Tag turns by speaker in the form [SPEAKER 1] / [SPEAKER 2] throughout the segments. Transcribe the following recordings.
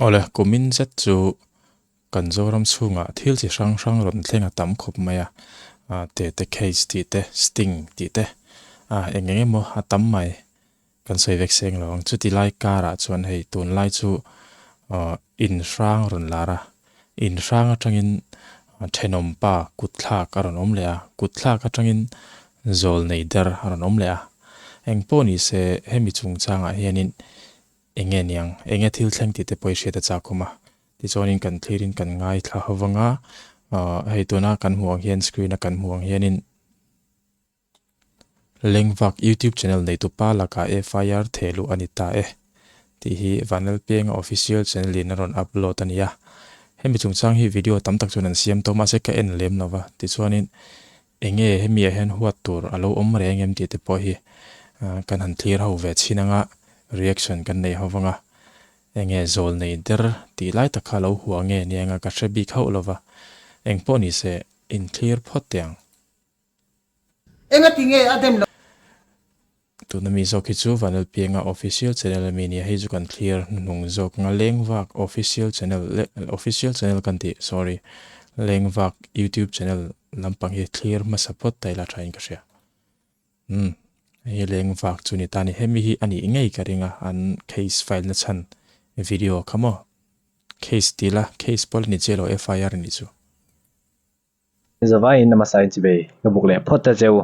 [SPEAKER 1] Awle, kumin zet chu kan Zoram chhungah thil chi hrang hrang rawn thleng a tam khawp mai a, tete case tih te, sting tih te, eng eng emaw a tam mai. Kan sawi vek seng lo ang. Chuti lai karah chuan hei tunlai chu in hrang rawn lar a, in hrang atangin thenawm pa kut thlak a rawn awm leh a, kut thlak atangin zawl nei der a rawn awm leh a. Eng pawh ni se hemi chungchangah hianin eng nge niang, eng nge thil thleng tih te pawh i hriat a chak awm a. Tichuanin kan thlirin kan ngaithla ho vang a, hei tuna kan hmuh ang hian screen a kan hmuh ang hianin, Lengvak YouTube channel neitupa lakah FIR theh luh a ni ta e tih hi Vanlalpianga official channel in a rawn upload a ni a. Hemi chungchang hi video tam tak chuan an siam tawh mahse ka en lem lo va, tichuanin enge hemi ah hian huat tur a lo awm reng em tih te pawh hi kan han thlir ho ve chhin anga reaction kan nei ho vang a, enge zawl nei der tih lai tak kha a lo hua nge nia anga ka hre bik hauh lo va, engpawh ni se inthlir phawt teh ang.
[SPEAKER 2] Engati nge a dem lo?
[SPEAKER 1] Tuna mi zawk hi chu Vanlalpianga official channel ami nia, hei chu kan thlir hnuhnung zawk anga Lengvak official channel leh official channel kan tih sorry Lengvak youtube channel lampang hi thlir hmasa phawt ta ila tha in ka hria. Umm hei Lengvak chu ni ta ni, hemi hi a nih ngei ka ring a an case file na chhan video kha maw case ti ila case pawh la ni chiah lo FIR a nih chu.
[SPEAKER 3] Zavaiin a hmasain chibei ka buk leh phawt ta cheu.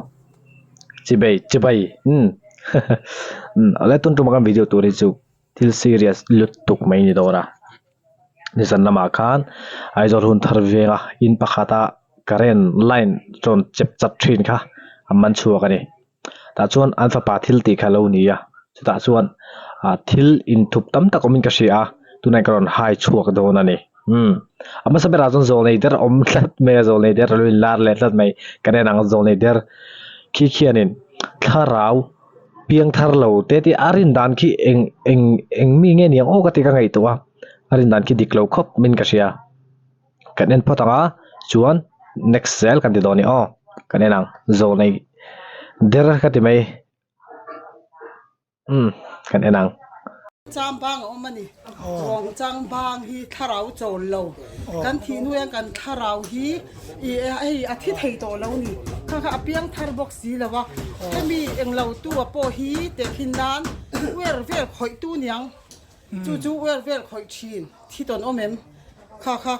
[SPEAKER 3] Chibei, chibai, umm umm awle tun tuma kan video tur hi chu thil serious lutuk mai ni dawn a. Nizan lamah khan Aizawl hun thar venga in pakhata current line rawn chep chat thin kha a man chhuak a ni. Tah chuan an fapa thil tih kha lo ni a, chutah chuan ah thil inthup tam tak awmin ka hria a, tunah ka rawn hai chhuak dawn a ni. Umm a hmasa berah chuan zawlnei der awm tlat mai a, zawlnei der a lo inlar leh tlat mai, kan en ang zawlnei der khi khianin thlarau piang thar lo te tih a rin dan khi eng eng eng mi nge niang aw ka tih ka ngaihtuah a, a rin dan khi dik lo khawp min ka hria. Kan en phawt ang a chuan next zel kan ti dawn a ni aw kan en ang zawlnei der ka ti mai umm kan en ang.
[SPEAKER 2] Chang bang a awm a ni. Ruang chang bang hi thlarau chawl lo. Kan thih hnu hian kan thlarau hi i hei a thi thei tawh lo ni. Kha kha a piang thar bawk si lo a. Hemi englo tu a pawh hi tehkhin nan uer vel khawih tu niang. Chu chu uer vel khawih thin thi tawn awm em? Kha kha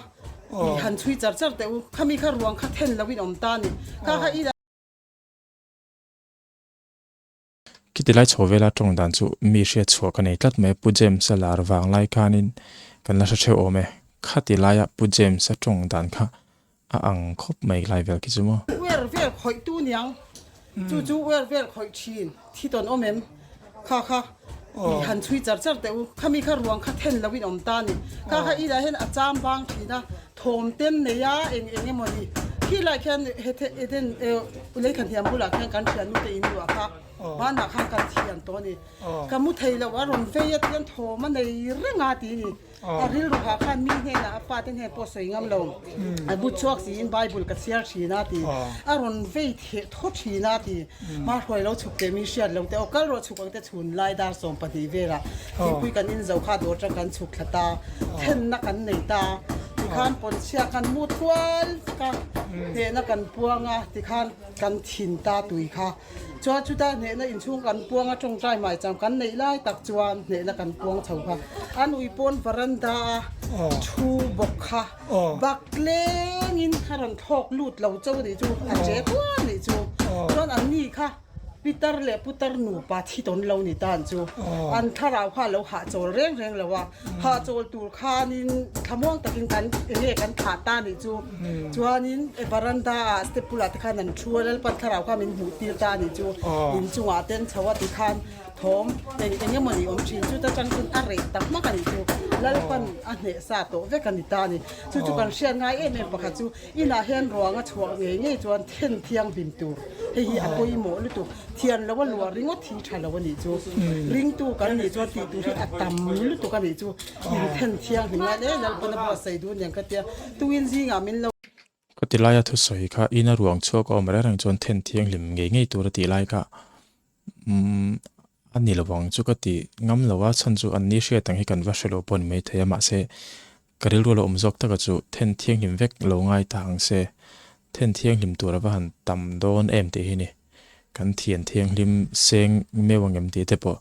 [SPEAKER 2] i han chhui char char teh u. Khami kha ruang kha then lo in awm ta ni. Kha kha i
[SPEAKER 1] Khiti lai chho vela tawng dan chu mi hriat chhuah ka nei tlat mai. Pu James-a lar vang lai khanin kan la hre theuh awm e. Khati laia Pu James-a tawng dan kha A ang khawp mai lai vel khi chu maw.
[SPEAKER 2] Uer vel khawih tu niang chu chu uer vel khawih thin thi tawn awm em kha kha i han chhui char char teh u khami kha ruang kha then lo in awm ta ni kha kha inah hian a cham bang thin a thawm ten nei a eng eng emaw ni khi lai khian hethe eden leithan hniam bulah khian kan thiannu te in luah kha hmanah khan kan thian tawh a ni ka mu thei lo a rawn vei a tihian thawm a nei reng a ti ni. A rilru hah khan mi hnenah a fate hnen pawh sawi ngam lo. A bu chhuak siin Bible ka chhiar thin a ti. A rawn vei theh thaw thin a ti. Hma hruai lo chhuk teh mi hriat lo teh aw kal rawh chhuk ang te chhun lai dar 12 velah thingpui kan in zo kha dawr tang kan chhuk thla ta. Thenna kan nei ta. Tikhan pawnchhia kan mu thual vek a, hnehna kan puang a tikhan kan thin ta tui kha. Chuan chuta hnehna inchhung kan puang a tawngtai mai chang kan neih lai tak chuan hnehna kan puang chho kha an ui pawn varanda a thu bawk kha bak lengin a rawn thlawk lut lo chauh a nih chu a che tuar a nih chu chuan an ni kha pitar leh putar nupa thi tawn lo ni tan chu an thlarau kha a lo hahchawl reng reng lo a. Hahchawl tur khanin thlamuang takin kan eng nge kan thlah ta nih chu. Chuanin e varanda ah step bulah te khan an thu a, Lalpan thlarau kha min hmuh tir ta nih chu. Inchungah te an chho a ti khan thawm eng eng emaw ni awm thin. Chuta tang chuan a reh tak hmak a nih chu. Lalpan a hneh sa tawh vek a ni ta a ni. Chu chu kan hriat ngai em em pakhat chu inah hian ruang a chhuah ngei ngei chuan then thianghlim tur hei hi a pawimawh lutuk. Thian lo a luah ringawt hi tha lo a nih chu. Ringtu kan nih chuan tih tur hi a tam lutuk a nih chu. Inthen thianghlim lai e Lalpana buatsaih duh aniang ka tia. Tuin zingah min lo.
[SPEAKER 1] Ka ti laia thusawi kha ina ruang chhuak a awm reng reng chuan then thianghlim ngei ngei tur a tih lai kha umm. A ni lo ang chu ka ti ngam lo a, chhan chu an ni hriat ang hi kan va hre lo pawh a ni maithei a, mahse ka rilru lo awm zawk taka chu then thianghlim vek lo ngai ta ang se, then thianghlim tur a va han tam dawn em tih hi ni. Kan thian thianghlim seng meuh ang em tih te pawh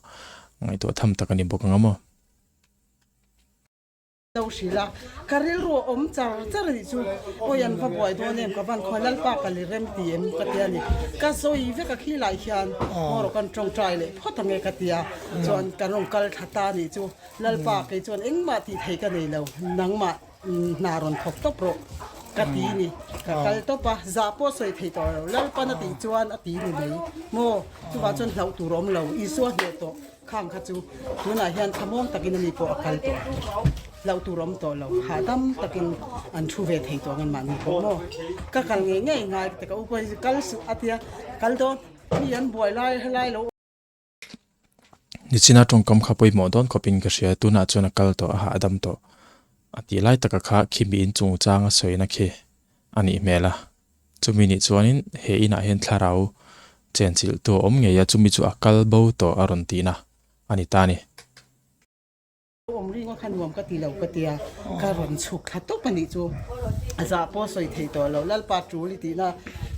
[SPEAKER 1] ngaihtuah tham tak a ni bawk ang a maw.
[SPEAKER 2] Lo hrilh a, ka rilru a awm char char a nih chu, awi an va buai dawn em, ka van khawi Lalpa ka li rem ti em ka ti a ni, ka sawi vek a khi lai hian maw rawh kan tawngtai leh phawt ang e ka ti a, chuan kan rawn kal thla ta a nih chu, Lalpa kei chuan engmah tih thei ka nei lo, nangmah hna rawn thawk tawp rawh ka ti a ni, ka kal tawp a, zah pawh sawi thei tawh lo, Lalpan a tih chuan a ti ni mai maw, chuvang chuan hlauh tur a awm lo, Isua hneh tawh. Khang kha chu tunah hian thlamuang takin ani pawh a kal tawh a, hlauh tur awm tawh lo, hahdam takin an thu ve thei tawh ang anmahni pawh maw. Ka kal ngei ngei ngai ka ti ka u pawh hi kal suh a tia, kal dawn mi an buai lai helai lo.
[SPEAKER 1] Nichina tawngkam kha pawimawh dawn khawpin ka hria, tunah chuan a kal tawh a hahdam tawh a tih lai taka kha khimi inchungchang a sawina khi a nih hmel a. Chumi nih chuanin he inah hian thlarau chenchilhtu a awm ngei a, chumi chu a kal bo tawh a rawn tihna a ni ta a ni.
[SPEAKER 2] Awm ringa kha nuam ka ti lo ka tia, ka rawn chhuk thla tawp a nih chu. A zah pawh sawi thei tawh lo, Lalpa tul i tihna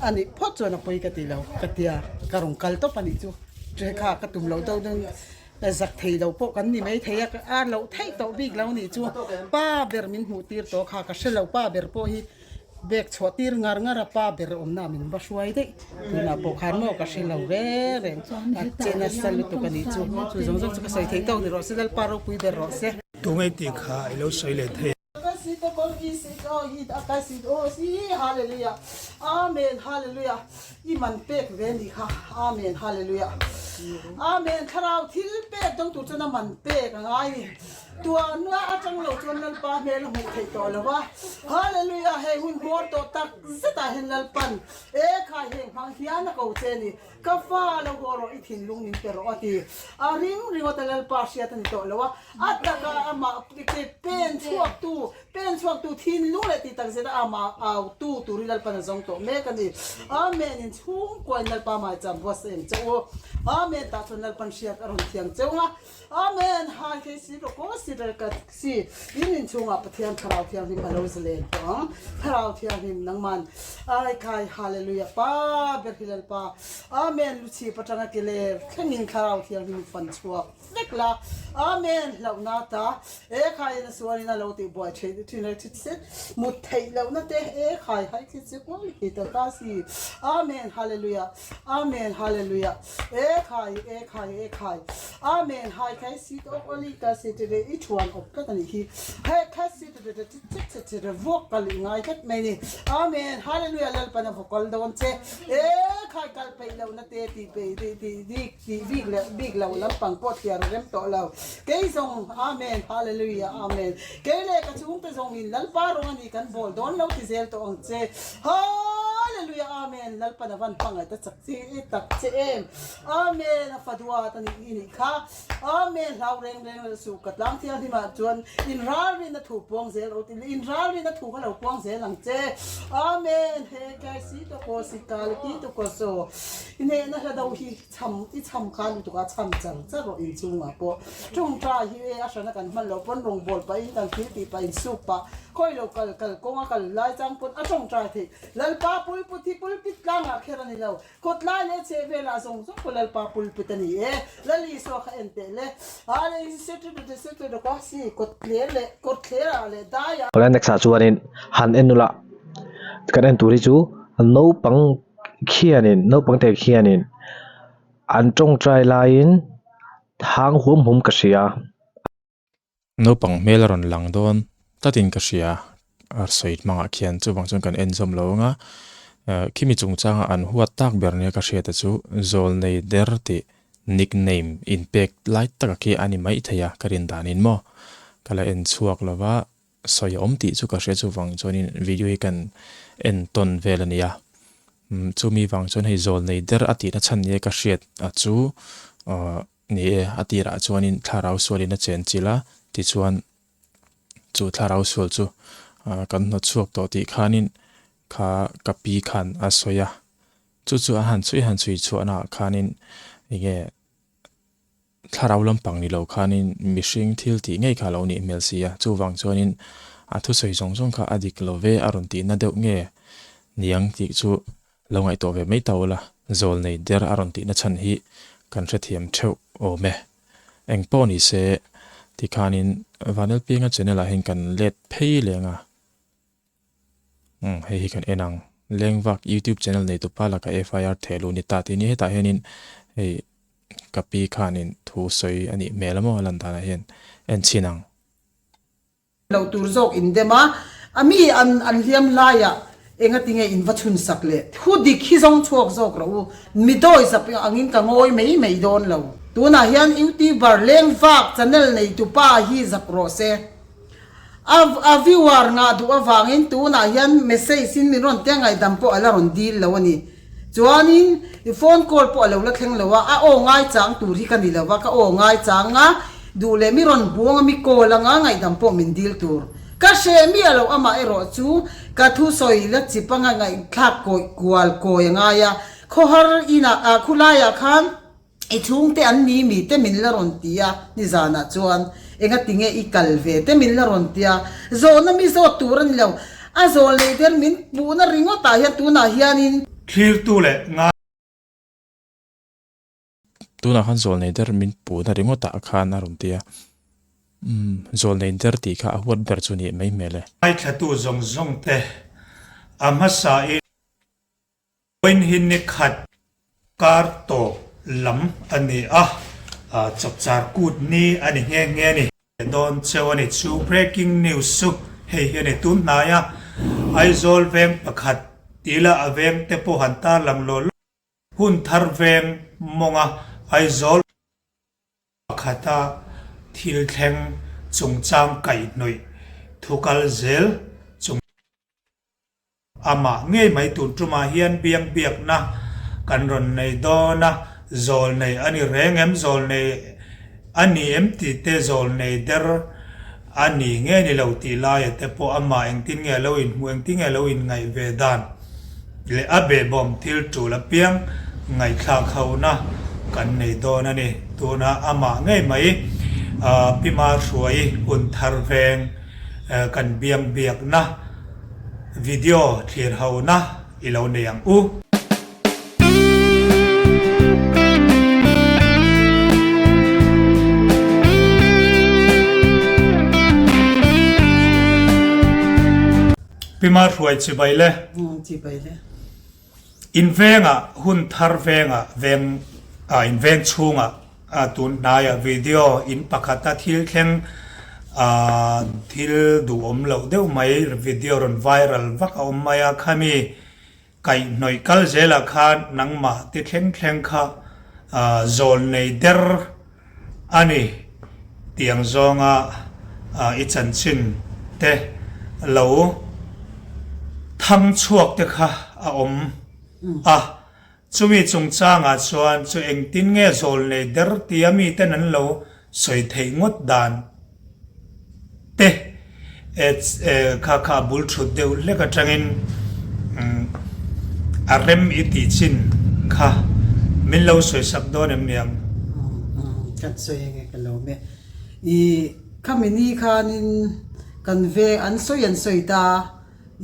[SPEAKER 2] a nih phawt chuan a pawi ka ti lo ka tia, ka rawn kal tawp a nih chu. Kha ka tum loh deuh deuhin zak thei lo pawh kan ni mai thei a, a loh theih tawh bik lo nih chu. Pa ber min hmuh tir tawh kha ka hre lo, pa ber pawh hi Bag chhuah tir ngar ngar a pa ber awmna min va hruai daih tunah pawh khan maw ka hre lo reng reng a che nasa lutuk a nih chu chu zawng zawng chu ka sawi theih tawk ni rawh se Lalpa ropui ber rawh se.
[SPEAKER 4] Tunge tih kha i lo sawi leh thei.
[SPEAKER 2] Hallelujah Amen Hallelujah I man pek ve nih kha Amen Hallelujah Amen Thlarau thil pek dawng tur chuan a man pek a ngai ni. Tuahna atang lo chuan Lalpa hmel a hmuh theih tawh lo a, Hallelujah, hei hun hmawr tawh tak zetah hian Lalpan, E khai heng hmang hian a ko che ni, ka fa lo haw rawh, i thinlung min pe rawh a ti. A ring ringawt a Lalpa hriat a ni tawh lo a, a taka amah pen chhuaktu, pen chhuaktu thinlung leh tih tak zeta amah autu turin Lalpan a zawng tawh mek a ni. Amen, in chhungkuain Lalpa maicham buatsaih ang che u. Amen, tah chuan Lalpan hriat a rawn thiam cheu ang a. Amen! Hai thei si rawh ko si rel ka si in in chhungah Pathian Thlarau Thianghlim a lo zalen tawh ang. Thlarau Thianghlim nangman ai kai Hallelujah Pa ber hi Lalpa Amen Luchhip atanga ke ler thlengin Thlarau Thianghlim fan chhuak vek la Amen hlauhna ta e khai in a sualin a lo tih buai theih thin reng thit set mut theih lohna te e khai hai thit se kual hi ta ta si Amen Hallelujah Amen Hallelujah E khai e khai e khai Amen hai khai si te awk ali ka si te i thuan awp tlat anih hi he kha si te te te che che che re vuak kal i ngai tlat mai ni Amen Hallelujah Lalpan a vawkal dawn che e khai kal peih lo na te ti peih ti ti bik ti bik leh bik lo lampang pawh thliar a rem tawh lo kei zawng Amen Hallelujah Amen kei leh ka chhungte zawng in Lalpa rawng ani kan bawl dawn lo ti zel tawh ang che Hallelujah Amen Lalpan a van hmangaih ta chak Chi tak che em. Amen a fa duat a nih i nih kha. Amen hlau reng reng leh suh ka tlang thianghlim ah chuan in ralrin a thu puang zel rawh tih leh in ralrin a thu kha lo puang zel ang che. Amen he kai si to ko si ka le ti to ko so i hnehna hla do hi cham i cham kha lutuk a cham char char rawh in chungah pawh tawngtai hi e a hrana kan hman loh pawn rawngbawl pah in kan thil tih pah in suk pah khawi lo kal kal kawng a kal lai chang pawn a tawngtai theih Lalpa pulput hi pulpit tlangah kher a ni lo, kawtlai leh cheh velah zawng zawng pawh Lalpa pulput a ni e. Lal Isua kha en teh le. Kawtthler leh kawtthlerah leh daiah.
[SPEAKER 3] Awle next ah chuanin han en ula kan en tur hi chu naupang khianin naupang te khianin an tawngtai laiin thang huam huam ka hria.
[SPEAKER 1] Naupang hmel a rawn lang dawn tlatin ka hria a sawi hmangah khian chuvang chuan kan en zawm lo ang a khimi chungchanga an huat tak ber nia ka hriat te chu Zawlnei der tih nickname inpek lai taka khi a ni mai thei a ka rin danin maw ka la en chhuak lo va sawi a awm tih chu ka hria chuvang chuanin video hi kan en tawn vel a nia chumi vang chuan hei Zawlnei der a tihna chhan nia ka hriat a chu Ni e, a tirah chuanin thlarau sualin a chen chilh a, tichuan chu thlarau sual chu kan hnawt chhuak tawh tih khanin kha ka pi khan a sawi a, chu chu a han chhui han chhui chhuahnaah khanin enge. Thlarau lampang ni lo khanin mihring thil tih ngei kha a lo nih hmel si a, chuvang chuanin a thusawi zawng zawng kha a dik lo ve a rawn tihna deuh nge niang tih chu lo ngaihtuah ve mai ta ula, zawl nei der a rawn tihna chhan hi kan hrethiam theuh awm e. Eng pawh ni se tikhanin Vanelpianga channel ah hian kan let phei leng a. Umm hei hi kan en ang. Lengvak youtube channel nei tupa laka FIR theh luh ni ta tih ni hetah hianin hei ka pi khanin thu sawi a nih hmel a maw a lan danah hian en chhin ang.
[SPEAKER 2] Lo tur zawk in dem a, a mi an an hliam laiah enga tinge in va chhun sak le? Thu dik hi zawng chhuak zawk rawh u, mi dawi zap angin ka ngawi mai mai dawn lo. Tunah hian youtuber Lengvak channel nei tupa hi zak rawh se. A a viewer ngah duh avangin tunah hian message in min rawn tia ngaihdam pawh a la rawn dil lo a ni. Chuanin i phone call pawh a lo la thleng lo a, a aw ngaichang tur hi ka ni lo va, ka aw ngaichang a, duh leh mi rawn buang a mi call anga ngaihdam pawh min dil tur. Ka hreh miah lo amah erawh chu ka thusawi la chip anga ngaihthlak kawih kual kawi a ngai a, khawhar inah ah khulaiah khan, I chhungte an ni mi te min la rawn ti a, nizanah chuan enga tinge i kal ve te min la rawn ti a, zawhna mi zawt tur a ni lo, a zawl nei der min puhna ringawtah hian tunah hianin.
[SPEAKER 4] Thlirtu leh ngai.
[SPEAKER 1] Tunah khan zawl nei der min puhna ringawtah khan a rawn ti a, umm zawl nei der tih kha a huat ber chu nih mai hmel e.
[SPEAKER 4] Ngaithlatu zawng zawng te a hmasa in. Vawiin hi ni khat kar tawp lam a ni a, chapchar kut ni a ni nghe nghe a ni. Dawn cheu a ni chu breaking news chu hei hi a ni tun hnai a, Aizawl veng pakhat tila a veng te pawh han tarlang law law hun thar veng mawnga Aizawl pakhata thil thleng chungchang kaihhnawih thu kal zel chung. Amah ngei mai tun tumah hian biang biakna kan rawn nei dawn a, zawl nei a ni reng em, zawl nei a ni em tih te, zawl nei der a ni nge ni lo tih laia te pawh amah engtin nge a lo inhmuh, engtin nge a lo inngaih ve dan leh a behbawm thil tul apiang ngaihthlak hona kan nei dawn a ni. Tunah amah ngei mai Pi Mahruai hun thar veng kan biang biakna Video thlir ho na i lo nei ang u. Pi Mahruai chibai le.
[SPEAKER 2] Chibai le.
[SPEAKER 4] In vengah hun thar vengah veng ah in veng chhungah tun hnaiah video in pakhata thil thleng ah thil duhawm loh deuh mai video rawn viral vak a awm mai a khami kaihhnawih kal zelah khan nangmah ti thleng thleng kha zawl nei der A ni, tiang zawnga i chanchin te lo thang chhuak te kha a awm a, chumi chungchangah chuan chu engtin nge zawlnei der tia miten an lo sawi theih ngawt dan te kha kha a bul thut deuh hlek atangin a rem i tih chin kha min lo sawi sak dawn em niang?
[SPEAKER 2] Kan sawi enge ka lo me. I khami ni khanin kan ve an sawi an sawi ta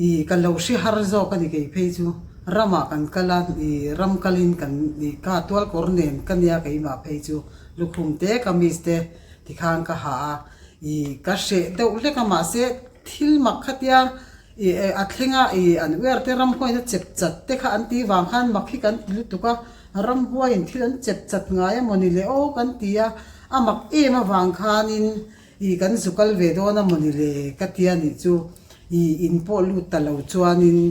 [SPEAKER 2] i ka lo hre har zawk a ni kei phei chu ramah kan kal a i ram kalin kan i ka tual kawr nen ka nia keimah phei chu lukhum te kamis te tikhan ka ha a. I ka hreh deuh hlek a mahse thil mak khatia i a thleng a i an uar te ramhuaiin a chep chat te kha an tih vang khan mak hi kan ti lutuk a, ramhuaiin thil an chep chat ngai a mawni le aw kan ti a, a mak em avang khanin i kan zu kal ve dawn a mawni le ka tia nih chu i in pawh lut ta lo chuanin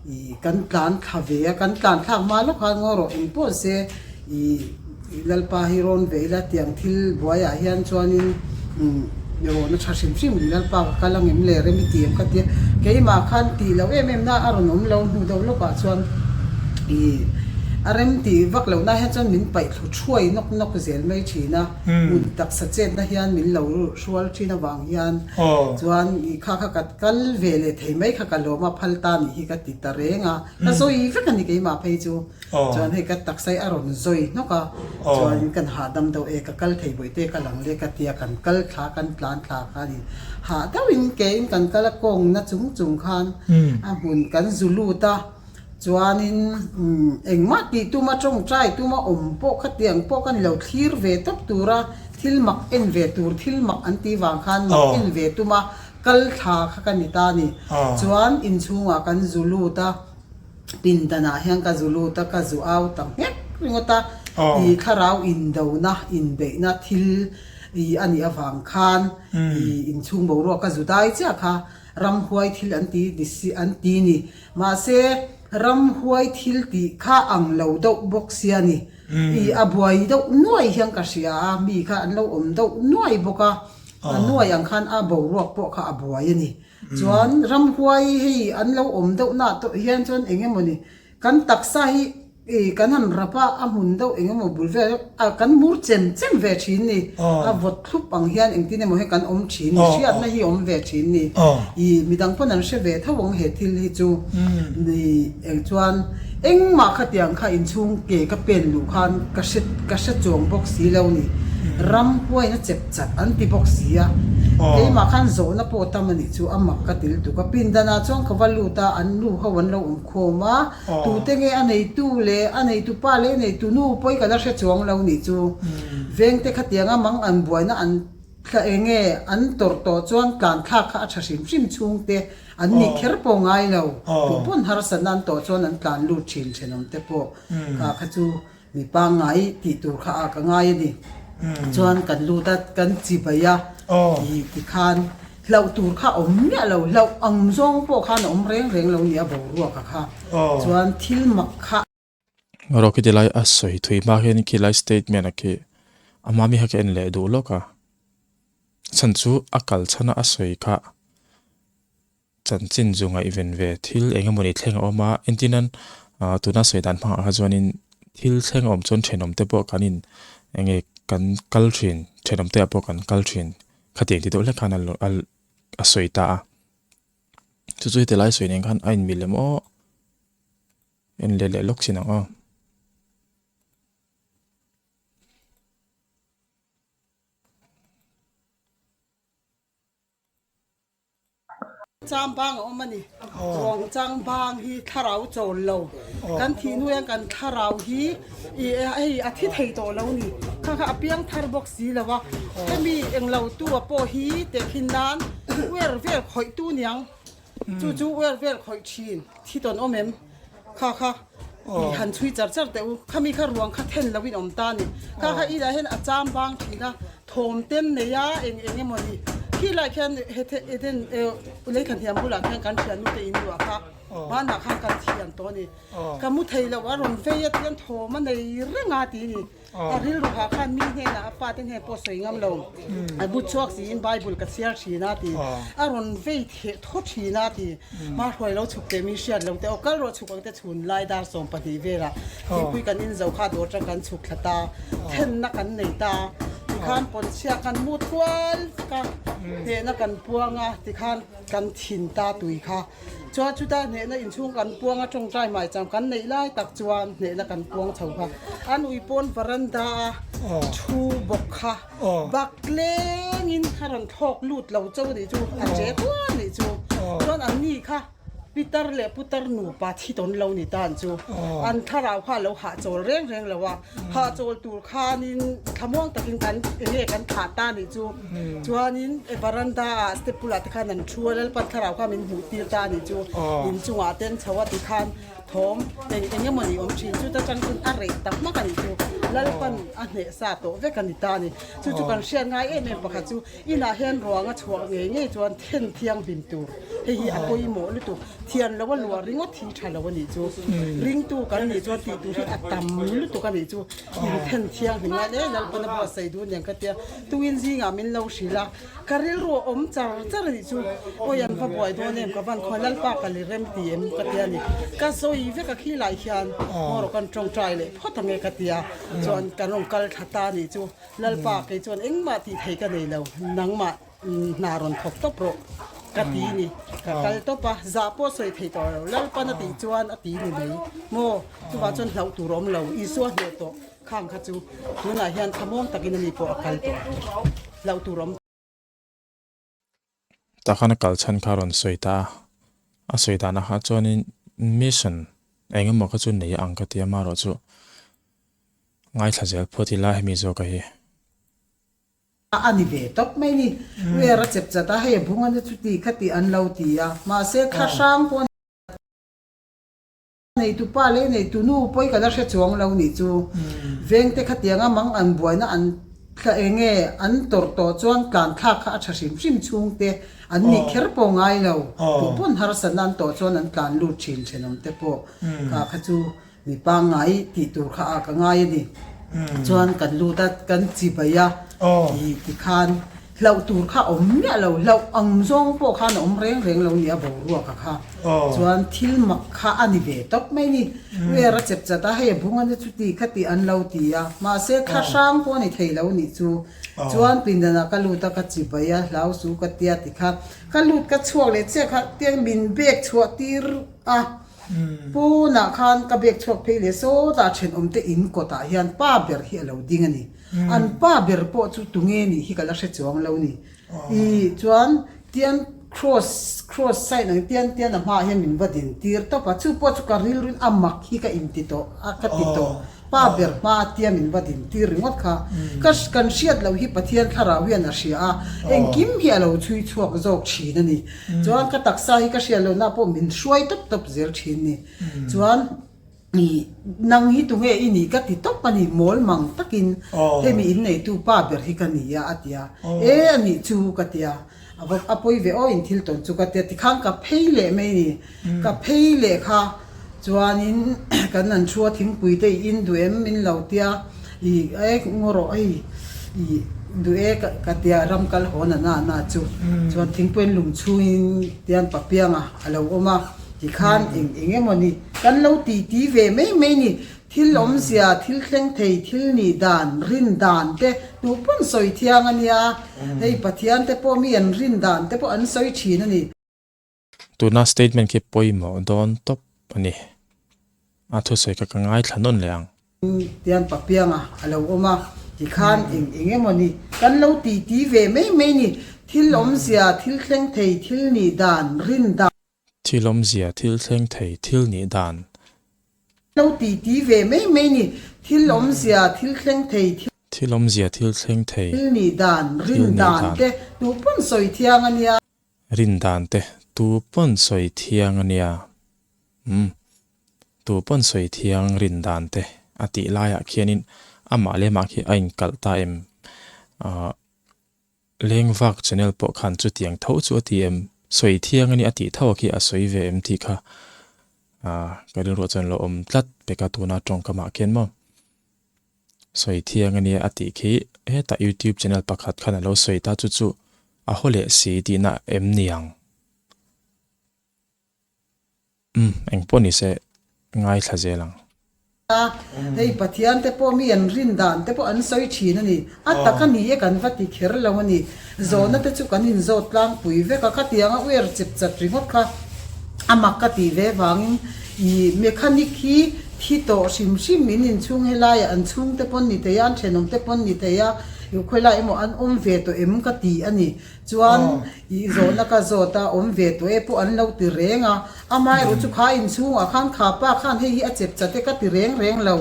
[SPEAKER 2] I kan tlan thla ve a, kan tlan thlak hma lawk khan ngaw rawh eng pawh se i Lalpa hi rawn ve ila tiang thil buaiah hian chuanin umm rawhna tha hrim hrim Lalpa ka kal angem le rem i ti em ka tia keimah khan tih loh em em na a rawn awm lo hnu deuh lawkah chuan i. A rem tih vak lohna hian chuan min paih thlu thuai nawk nawk zel mai thin a, hmun taksa chetna hian min lo hrual thin avang hian chuan i kha kha ka kal ve leh thei mai kha ka lawm a, phal ta nih hi ka ti ta reng a, ka zawi vek a ni keimah phei chu. Chuan hei ka taksa hi a rawn zawi hnawk a, chuan kan hahdam deuh e, ka kal thei bawih te ka lang leh ka tia kan kal thla kan tlan thla kha ni hah deuhin kein kan kal a kawngna chung chung khan a hmun kan zu lut a. Chuanin engmah tih tuma tawngtai tuma awm pawh khatiang pawh ka ni lo, thlir ve tawp tura thil mak en ve tur thil mak an tih vang khan mak en ve tuma kal thla kha ka ni ta a ni. Chuan inchhungah kan zu lut a, pindanah hian ka zu lut a, ka zu au ta nghek ringawt a, ih thlarau indona, inbeihna thil ih a nih avang khan ih inchhung boruak ka zu dai chiah kha ramhuai thil an ti ni si an ti ni. Mahse, ramhuai thil tih kha ang lo deuh bawk sia ni. I a buai deuh nuai hian ka hria a, mi kha an lo awm deuh nuai bawk a, a nuai ang khan a boruak pawh kha a buai a ni. Chuan ramhuai hei an lo awm deuh nah tawh hian chuan eng emaw ni, kan taksa hi I kan han rap a, a hmun deuh eng emaw bul vel a kan mur chem chem ve thin ni. A vawt thlup ang hian engtin emaw hi kan awm thin ni, hriatna hi awm ve thin ni. I midang pawn an hre ve tho ang he thil hi chu. I eng chuan engmah khatiang kha inchhung ke ka pen luh khan ka hre ka hre chuang bawk si lo ni. Ram huaina chep chat an ti bawk si a. Keimah khan zawhna pawh tam a nih chu a mak ka ti lutuk a. Pindanah chuan ka va lut a, an nu ho an lo awm khawm a. Tute nge a neitu leh a neitu pa leh a neitu nu pawi ka la hre chuang lo nih chu. Vengte khatianga mang an buaina an thla eng nge an tawrh tawh chuan tlan thlak kha a tha hrim hrim chhungte an nih kher pawh ngai lo. Tuh pawn harsatna an tawh chuan an tlan lut thin thenawmte pawh kha kha chu Mi pangngai tih tur kha a ka ngai a ni. Chuan kan lut a, kan chi bai a i tikhan hlauh tur kha a awm miah lo, hlauh ang zawng pawh khan a awm reng reng lo ni a boruak a kha. Chuan thil mak kha.
[SPEAKER 1] Erawh khi tilai a sawi thui hma hian khilai statement a khi a hma mi kha ka en leh duh lawk a, chhan chu a kal chhan a a sawi kha. Chanchin zu ngaihven ve thil eng emawni thleng a awm a, entirnan ah tuna sawi dan hmangah kha chuanin thil thleng a awm chuan thenawm te pawh kan in eng nge kan kal thin thenawm te ah pawh kan kal thin khatiang ti deuh hlek khan a a sawi ta a chu chu heti lai sawi nen khan a inmil em aw en leh leh lawk chin ang aw.
[SPEAKER 2] Chang bang a awm a ni. Ruang chang bang hi thlarau chawl lo. Kan thih hnu hian kan thlarau hi hei a thi thei tawh lo ni. Kha kha a piang thar bawk si lo a. Hemi englo tu a pawh hi tehkhin nan uer vel khawih tu niang. Chu chu uer vel khawih thin thi tawn awm em? Kha kha i han chhui char char teh u. Khami kha ruang kha then lo in awm ta a ni. Kha kha inah hian a cham bang thin a, thawm ten nei a, eng eng emaw ni. Khi lai khian he Eden leitha hniam bulah khian kan thiannu te in luah kha hmanah khan kan thian tawh a ni. Ka mu thei loh a rawn vei a tihian thawm a nei reng a ti a ni. A rilru ha khan mi hnenah a fate hnen pawh sawi ngam lo. A bu chhuak siin Bible ka chhiar thin a ti. A rawn vei theh thaw thin a ti. Hma hruai lo chhuk teh mi hriat lo teh aw kal rawh chhuk ang te chhun lai dar 12 velah thingpui kan in zo kha dawr tang kan chhuk thla ta. Thenna kan nei ta. Tikhan pawnchhia kan mu thual vek a, hnehna kan puang a tikhan kan thin ta tui kha. Chuan chuta hnehna inchhung kan puang a tawngtai hmaichang kan neih lai tak chuan hnehna kan puang chho kha. An ui pawn varanda a thu bawk kha bak lengin a rawn thlawk lut lo cho nih chu a che tuar nih chu. Chuan an ni kha pitar leh putar nupa thi tawn lo ni tan chu an thlarau kha a lo hahchawl reng reng lo a. Hahchawl tur khanin thlamuang takin kan eng nge kan thlah ta nih chu. Chuanin varanda ah step bulah te khan an thu a, Lalpan thlarau kha min hmuh tir ta nih chu. Inchungah te an chho a ti khan thawm eng eng emaw ni awm thin. Chuta tang chuan a reh tak hmak a nih chu. Lalpan a hneh sa tawh vek a ni ta a ni. Chu chu kan hriat ngai em em pakhat chu inah hian ruang a chhuah ngei ngei chuan then thianghlim tur hei hi a pawimawh lutuk. Thian lo a luah ringawt hi tha lo a nih chu. Ringtu kan nih chuan tih tur hi a tam lutuk a nih chu. Inthen thianghlim ngai hle Lalpan a buatsaih duh aniang ka tia. Tuin zingah min lo hrilh a, ka rilru a awm char char a nih chu. Awi an va buai dawn em ka van khawi Lalpa ka li rem ti em ka tia ni. Ka sawi. hawi vek a khi lai hian ngaw rawh kan tawngtai leh phawt ang e ka tia chuan kan rawn kal thla ta nih chu Lalpa kei chuan engmah tih thei ka nei lo nangmah hna rawn thawk tawp rawh ka ti ni ka kal tawp a zah pawh sawi thei tawh lo Lalpan a tih chuan a ti ni mai maw chuvang chuan hlauh tur a awm lo Isua hneh tawh khang kha chu tunah hian thlamuang takin ani pawh a kal tawh hlauh tur a awm
[SPEAKER 1] Tah khan a kal chhan kha a rawn sawi ta a, a sawi danah kha chuanin mission eng emaw kha chu nei ang ka ti a, amaherawhchu ngaithla zel phawt ila hemi zawka hi.
[SPEAKER 2] A ni ve tawp mai ni, Uiar a chep chat a, hei a bung a ni chuti khati an lo ti a, mahse thla hrang pawh Neitu pa leh neitu nu pawi ka la hre chuang lo nih chu. Vengte khatianga mang an buaina an thla eng nge an tawrh tawh chuan tlan thlak kha a tha hrim hrim chhungte an nih kher pawh ngai lo. Tuh pawn harsatna an tawh chuan an tlan lut thin thenawm te pawh kha kha chu mi pangngai tih tur kha a ka ngai a ni. Chuan kan lut a kan chibai a tih tikhan Hlauh tur kha a awm miah lo, hlauh ang zawng pawh khan a awm reng reng lo nia boruak a kha. Chuan thil mak kha a ni ve tawp mai ni. Uiar a chep chat a, hei a bung a ni chuti kha tih an lo ti a, mahse thla hrang pawh a ni thei lo nih chu. Chuan pindanah ka lut a, ka chibai a, hlau su ka tia ti kha. Ka lut ka chhuak leh chiah kha tiang min bek chhuah tir a, pawnah khan ka bek chhuak phei leh sawtah thenawmte in kawtah hian pa ber hi a lo ding a ni. An pa ber pawh chu tunge nih hi ka la hre chuang lo ni. I chuan tian cross cross sign ang tian tian a hmaah hian min va din tir tawp a, chu pawh chu ka rilruin a mak hi ka inti tawh a ka ti tawh. Pa ber hma a tia min va din tir ringawt kha. Ka kan hriat loh hi Pathian thlarau hian a hria a, engkim hi a lo chhui chhuak zawk thin a ni. Chuan ka taksa hi ka hriat lohna pawh min hruai tawp tawp zel thin ni. Chuan. Nang hi tunge i nih ka ti tawp a ni, mawl mang takin hemi inneitu pa ber hi ka ni a a ti a, e a nih chu ka ti a, a va a pawi ve aw in thil tawn chu ka ti a, tikhan ka phei leh mai ni, ka phei leh kha chuanin kan an thu a thingpui te i in duh em min lo tia i e ngaw rawh hei i duh e ka ti a ram kal haw na na na chu chuan thingpui an lum chhungin tian papianga a lo awm a. Tikhan eng eng emaw ni kan lo ti ti ve mai mai ni, thil awmzia, thil thleng thei, thil nih dan, rin dan te tu pawn sawi thiang a nia, hei Pathian te pawh mi an rin dan te pawh an sawi thin a ni.
[SPEAKER 1] Tuna statement khi pawimawh dawn tawp a ni. A thusawi kha ka ngaithla nawn leh ang.
[SPEAKER 2] Tian papianga a lo awm a, tikhan eng eng emaw ni kan lo ti ti ve mai mai ni, thil awmzia, thil thleng thei, thil nih dan, rin dan.
[SPEAKER 1] Thil awmzia, thil thleng thei, thil nih dan.
[SPEAKER 2] Lo ti ti ve mai mai ni, thil awmzia, thil thleng thei, thil.
[SPEAKER 1] Thil awmzia, thil thleng thei,
[SPEAKER 2] Thil nih dan, rin dan te tu pawn sawi thiang a nia.
[SPEAKER 1] Rin dan te tu pawn sawi thiang a nia. Umm. Tu pawn sawi thiang rin dan te a tih laiah khianin amah leh amah khi a inkalh ta em? Ahh. Lengvak channel pawh khan chutiang tho chu a ti em? Sawi thiang a ni a tih tho a khi a sawi ve em tih kha ah ka rilruah chuan lo awm tlat pek a tuna tawngkamah khian maw sawi thiang a nia a tih khi hetah youtube channel pakhat khan a lo sawi ta chu chu a haw leh si tihna em niang? Umm, eng pawh ni se ngaithla zel ang.
[SPEAKER 2] A, hei Pathian te pawh mi an rin dan te pawh an sawi thin a ni. A tak a ni e kan va ti kher lo a ni. Zawhna te chu kan inzawt tlangpui vek a, khatiang a uer chep chat ringawt kha a mak ka tih ve vangin i mechanic hi thi tawh hrim hrim in inchhung helaiah an chhungte pawn ni thei a, an thenawm te pawn ni thei a, khawilai emaw an awm ve tawh em ka ti a ni. Chuan i zawhna ka zawt a, awm ve tawh e pawh an lo ti reng a, amaherawh chu kha inchhungah khan kha pa khan hei hi a chep chat e ka ti reng reng lo,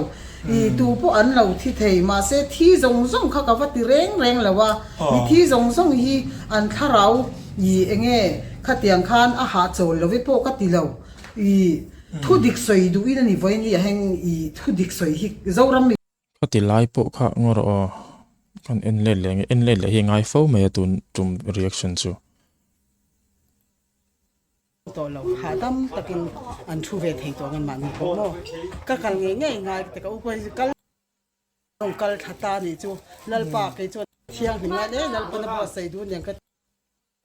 [SPEAKER 2] i tu pawh an lo thi thei, mahse thi zawng zawng kha ka va ti reng reng lo a, mi thi zawng zawng hi an thlarau i enge khatiang khan a hahchawl lo e pawh ka ti lo, i thudik sawi duhin a ni vawiin i heng i thudik sawi hi Zoram mi.
[SPEAKER 1] Ka ti lai pawh kha ngaw rawh aw. Kan en let leh nge en let leh hi a ngai fo mai a tun tum reaction chu.
[SPEAKER 2] Tawh lo hahdam takin an thu ve thei tawh ang mahni pawh maw ka kal ngei ngei ngai ka ti ka u pawh hi kal rawn kal thla ta nih chu Lalpa kei chuan thianghlim ngai e Lalpan a buatsaih duh aniang ka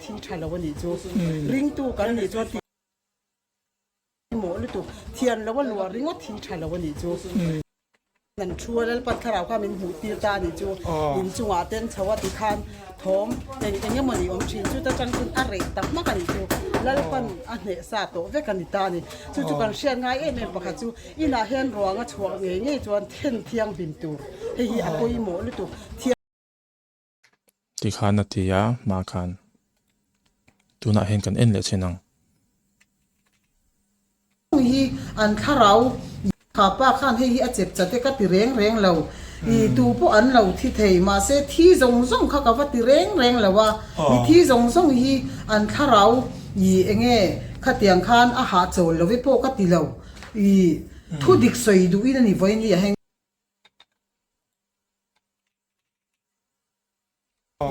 [SPEAKER 2] thi tha lo a nih chu ringtu kan nih chuan. Mawh lutuk. lutuk. Thian lo a luah ringawt hi tha lo a nih chu. An thu a Lalpan thlarau kha min hmuh tir ta a nih chu. In chungah ten chho a ti khan thawm eng eng emaw ni awm thin chu ta tang chuan a reh tak hmak a nih chu. Lalpan a hneh sa tawh vek a ni ta a ni. Chu chu kan hriat ngai em em pakhat chu inah hian ruang a chhuah ngei ngei chuan then thianghlim tur hei hi a pawimawh lutuk.
[SPEAKER 1] Tikhan a ti a, hma khan tunah hian kan en leh chhin ang.
[SPEAKER 2] Hung hi an thlarau kha pa khan hei hi a chep chat e ka ti reng reng lo, i tu pawh an lo thi thei mahse thi zawng zawng kha ka va ti reng reng lo a, mi thi zawng zawng hi an thlarau i enge khatiang khan a hahchawl lo e pawh ka ti lo, i thu dik sawi duhin a ni vawiin hi a heng.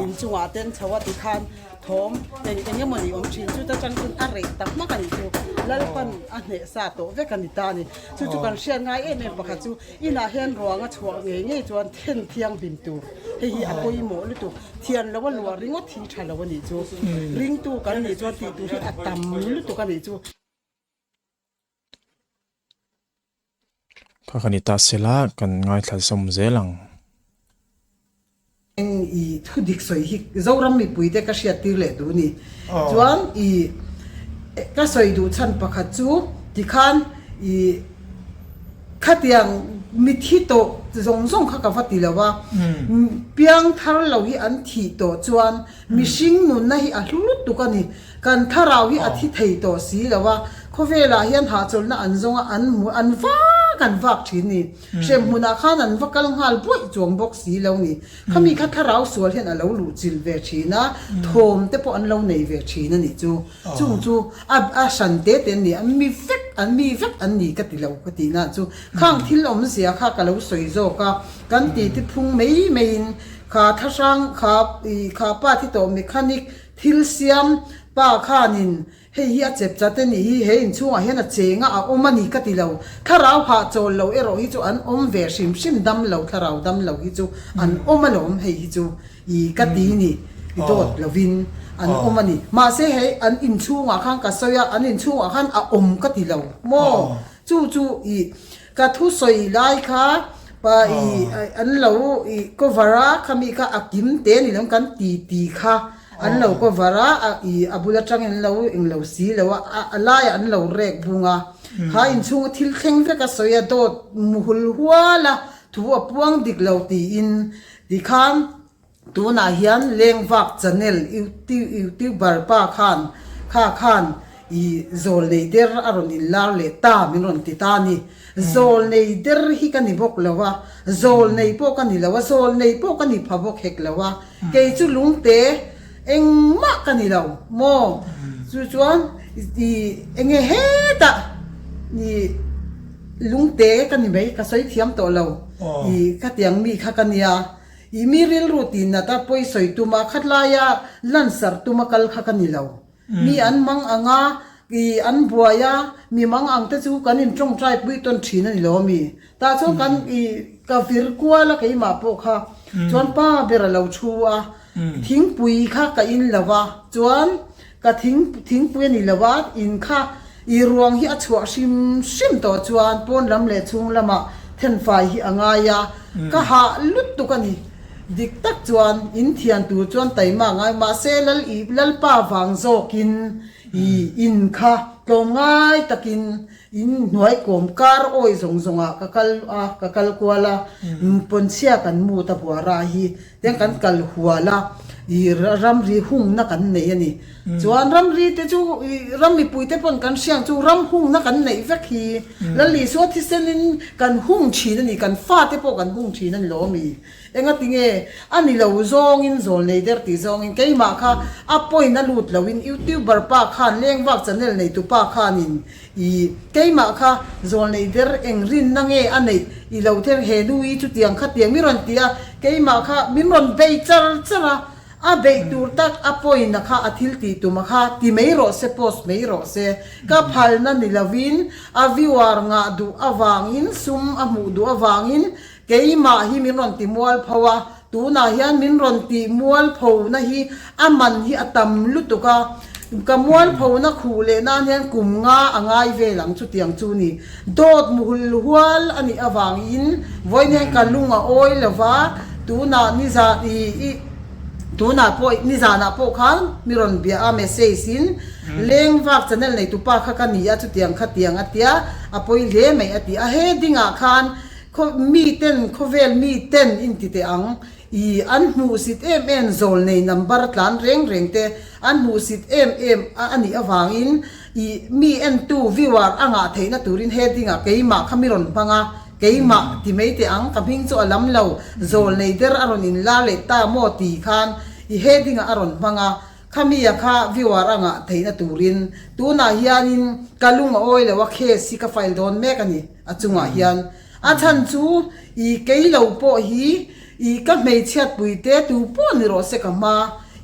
[SPEAKER 2] In chungah ten chho a ti khan thawm eng eng emaw ni awm thin chu ta tang chuan a reh tak hmak a nih chu. Lalpan a hneh sa tawh vek a ni ta a ni. Chu chu kan hriat ngai em em pakhat chu inah hian ruang a chhuah ngei ngei chuan then thianghlim tur hei hi a pawimawh lutuk. Thian lo a luah ringawt hi tha lo a nih chu. Ringtu kan nih chuan tih tur hi a tam lutuk a nih chu.
[SPEAKER 1] Kha ka ni ta sela kan ngaithla zawm zel ang.
[SPEAKER 2] Eng i thu dik sawi hi Zoram mipui te ka hriat tir leh duh ni. Chuan i ka sawi duh chhan pakhat chu tikhan i khatiang mithi tawh zawng zawng kha ka va ti lo a, piang thar lo hi an thih tawh chuan Mihring nunna hi a hlu lutuk a ni. Kan thlarau hi a thi thei tawh si lo a, khawvelah hian hahchawlhna an zawng a, an hmu, an vak an vak thin ni. Hremhmunah khan an va kal nghal buaih chuang bawk si lo ni. Khami kha thlarau sual hian a lo luh chilh ve thin a, thawm te pawh an lo nei ve thin a nih chu. Chung chu a a hran te te an ni, an mi vek, an mi vek an ni ka ti lo ka tih na chu. Khang thil awmzia kha ka lo sawi zawk a, kan ti ti phung mai maiin Kha thlahrang kha i kha pa thi tawh mechanic thil siam pa khanin hei hi a chep chat a nih hi he inchhungah hian a cheng a a awm a ni ka ti lo. Thlarau hah chawl lo erawh hi chu an awm ve hrim hrim dam lo thlarau dam lo hi chu an awm alawm hei hi chu i ka ti ni i dawt lovin an awm a ni. Mahse hei an inchhungah khan ka sawi a an inchhungah khan a awm ka ti lo maw chu chu i Ka thusawi lai kha pa i an lo i cover a, khami kha a kim te ni lo kan ti ti kha an lo cover a, a i a bul atangin an lo englo si lo a, a laiah an lo rek bung a, kha inchhunga thil thleng vek a sawi a, dawt muhul hual a thu a puang dik lo tiin tikhan Tunah hian Lengvak channel youtuber pa khan kha khan i zawl nei der a rawn inlar leh ta min rawn ti ta a ni. Zawl nei der hi ka ni bawk lo a, zawl nei pawh ka ni lo a, zawl nei pawh ka ni pha bawk hek lo a, kei chu lungte engmah ka ni lo maw? Chu chuan i enge hetah i lungte ka ni mai ka sawi thiam tawh lo i khatiang mi kha ka nia. I mi rilru tih nat a pawi sawi tum a, khatlaia lansarh tum a kal kha ka ni lo. Mi an mang ang a, i an buai a, mi mang ang te chu kan in tawngtai pui tawn thin a ni lo ami? Tah chuan kan i ka vir kual a keimah pawh kha chuan pa ber a lo thu a, thingpui kha ka in lo a, chuan Ka thing thingpui a ni lo a, in kha i ruang hi a chhuah hrim hrim tawh chuan pawn lam leh chhung lamah thenfai hi a ngai a, ka hah lutuk a ni. Dik tak chuan in thian tur chuan taima a ngai mahse lal i lalpa vang zawkin i in kha tlawm ngai takin in hnuai kawm kar awi zawng zawngah ka kal a, ka kal kual a, pawnchhia kan mut a buara hi Tiang kan kal hual a, i ramri hungna kan nei a ni. Chuan ramri te chu i ram mipui te pawn kan hriang chu ram hungna kan neih vek hi Lal Isua thisenin kan hung thin a ni, kan fate pawh kan hung thin a ni lo ami? Engati nge a ni lo zawngin zawl nei der tih zawngin keimah kha a point a lut loin youtuber pa khan lengvak channel neitu pa khanin I keimah kha zawlnei der eng rinna nge a neih i lo ther he nu i chutiang khatiang min rawn ti a, keimah kha min rawn bei char char a, a beih tur tak a point a kha a thil tih tum a kha ti mai rawh se post mai rawh se ka phalna ni lovin a viewer ngah duh avangin sum a hmuh duh avangin Keimah hi min rawn ti mualpho a, tunah hian min rawn tih mualphona hi a man hi a tam lutuk a. Ka mualphona khuh leh nan hian kum nga a ngai vel ang chutiang chu ni. Dawt muhul hual a nih avangin vawiin hian ka lung a awi lo va, tunah nizan i i tunah pawh nizanah pawh khan mi rawn bia a message in lengvak channel neitupa kha ka ni a chutiang khatiang a tia a pawi hle mai a ti a. Heading ah khan khaw miten khawvel miten inti teh ang. I an hmuhsit em em zawlnei number tlan reng reng te an hmuhsit em em a anih avangin i mi entu, viewer, a ngah theihna turin heading ah keimah kha mi rawn hmang a, keimah ti mai teh ang, ka hming chu a lam lo, zawlnei der a rawn inlar leh ta maw ti khan i heading ah a rawn hmang a, khami a kha viewer a ngah theihna turin tunah hianin ka lung a awi lo a case hi ka file dawn mek a ni a chungah hian. A chhan chu i kei lo pawh hi i ka hmeichhiat pui te tu pawh ni rawh se ka hma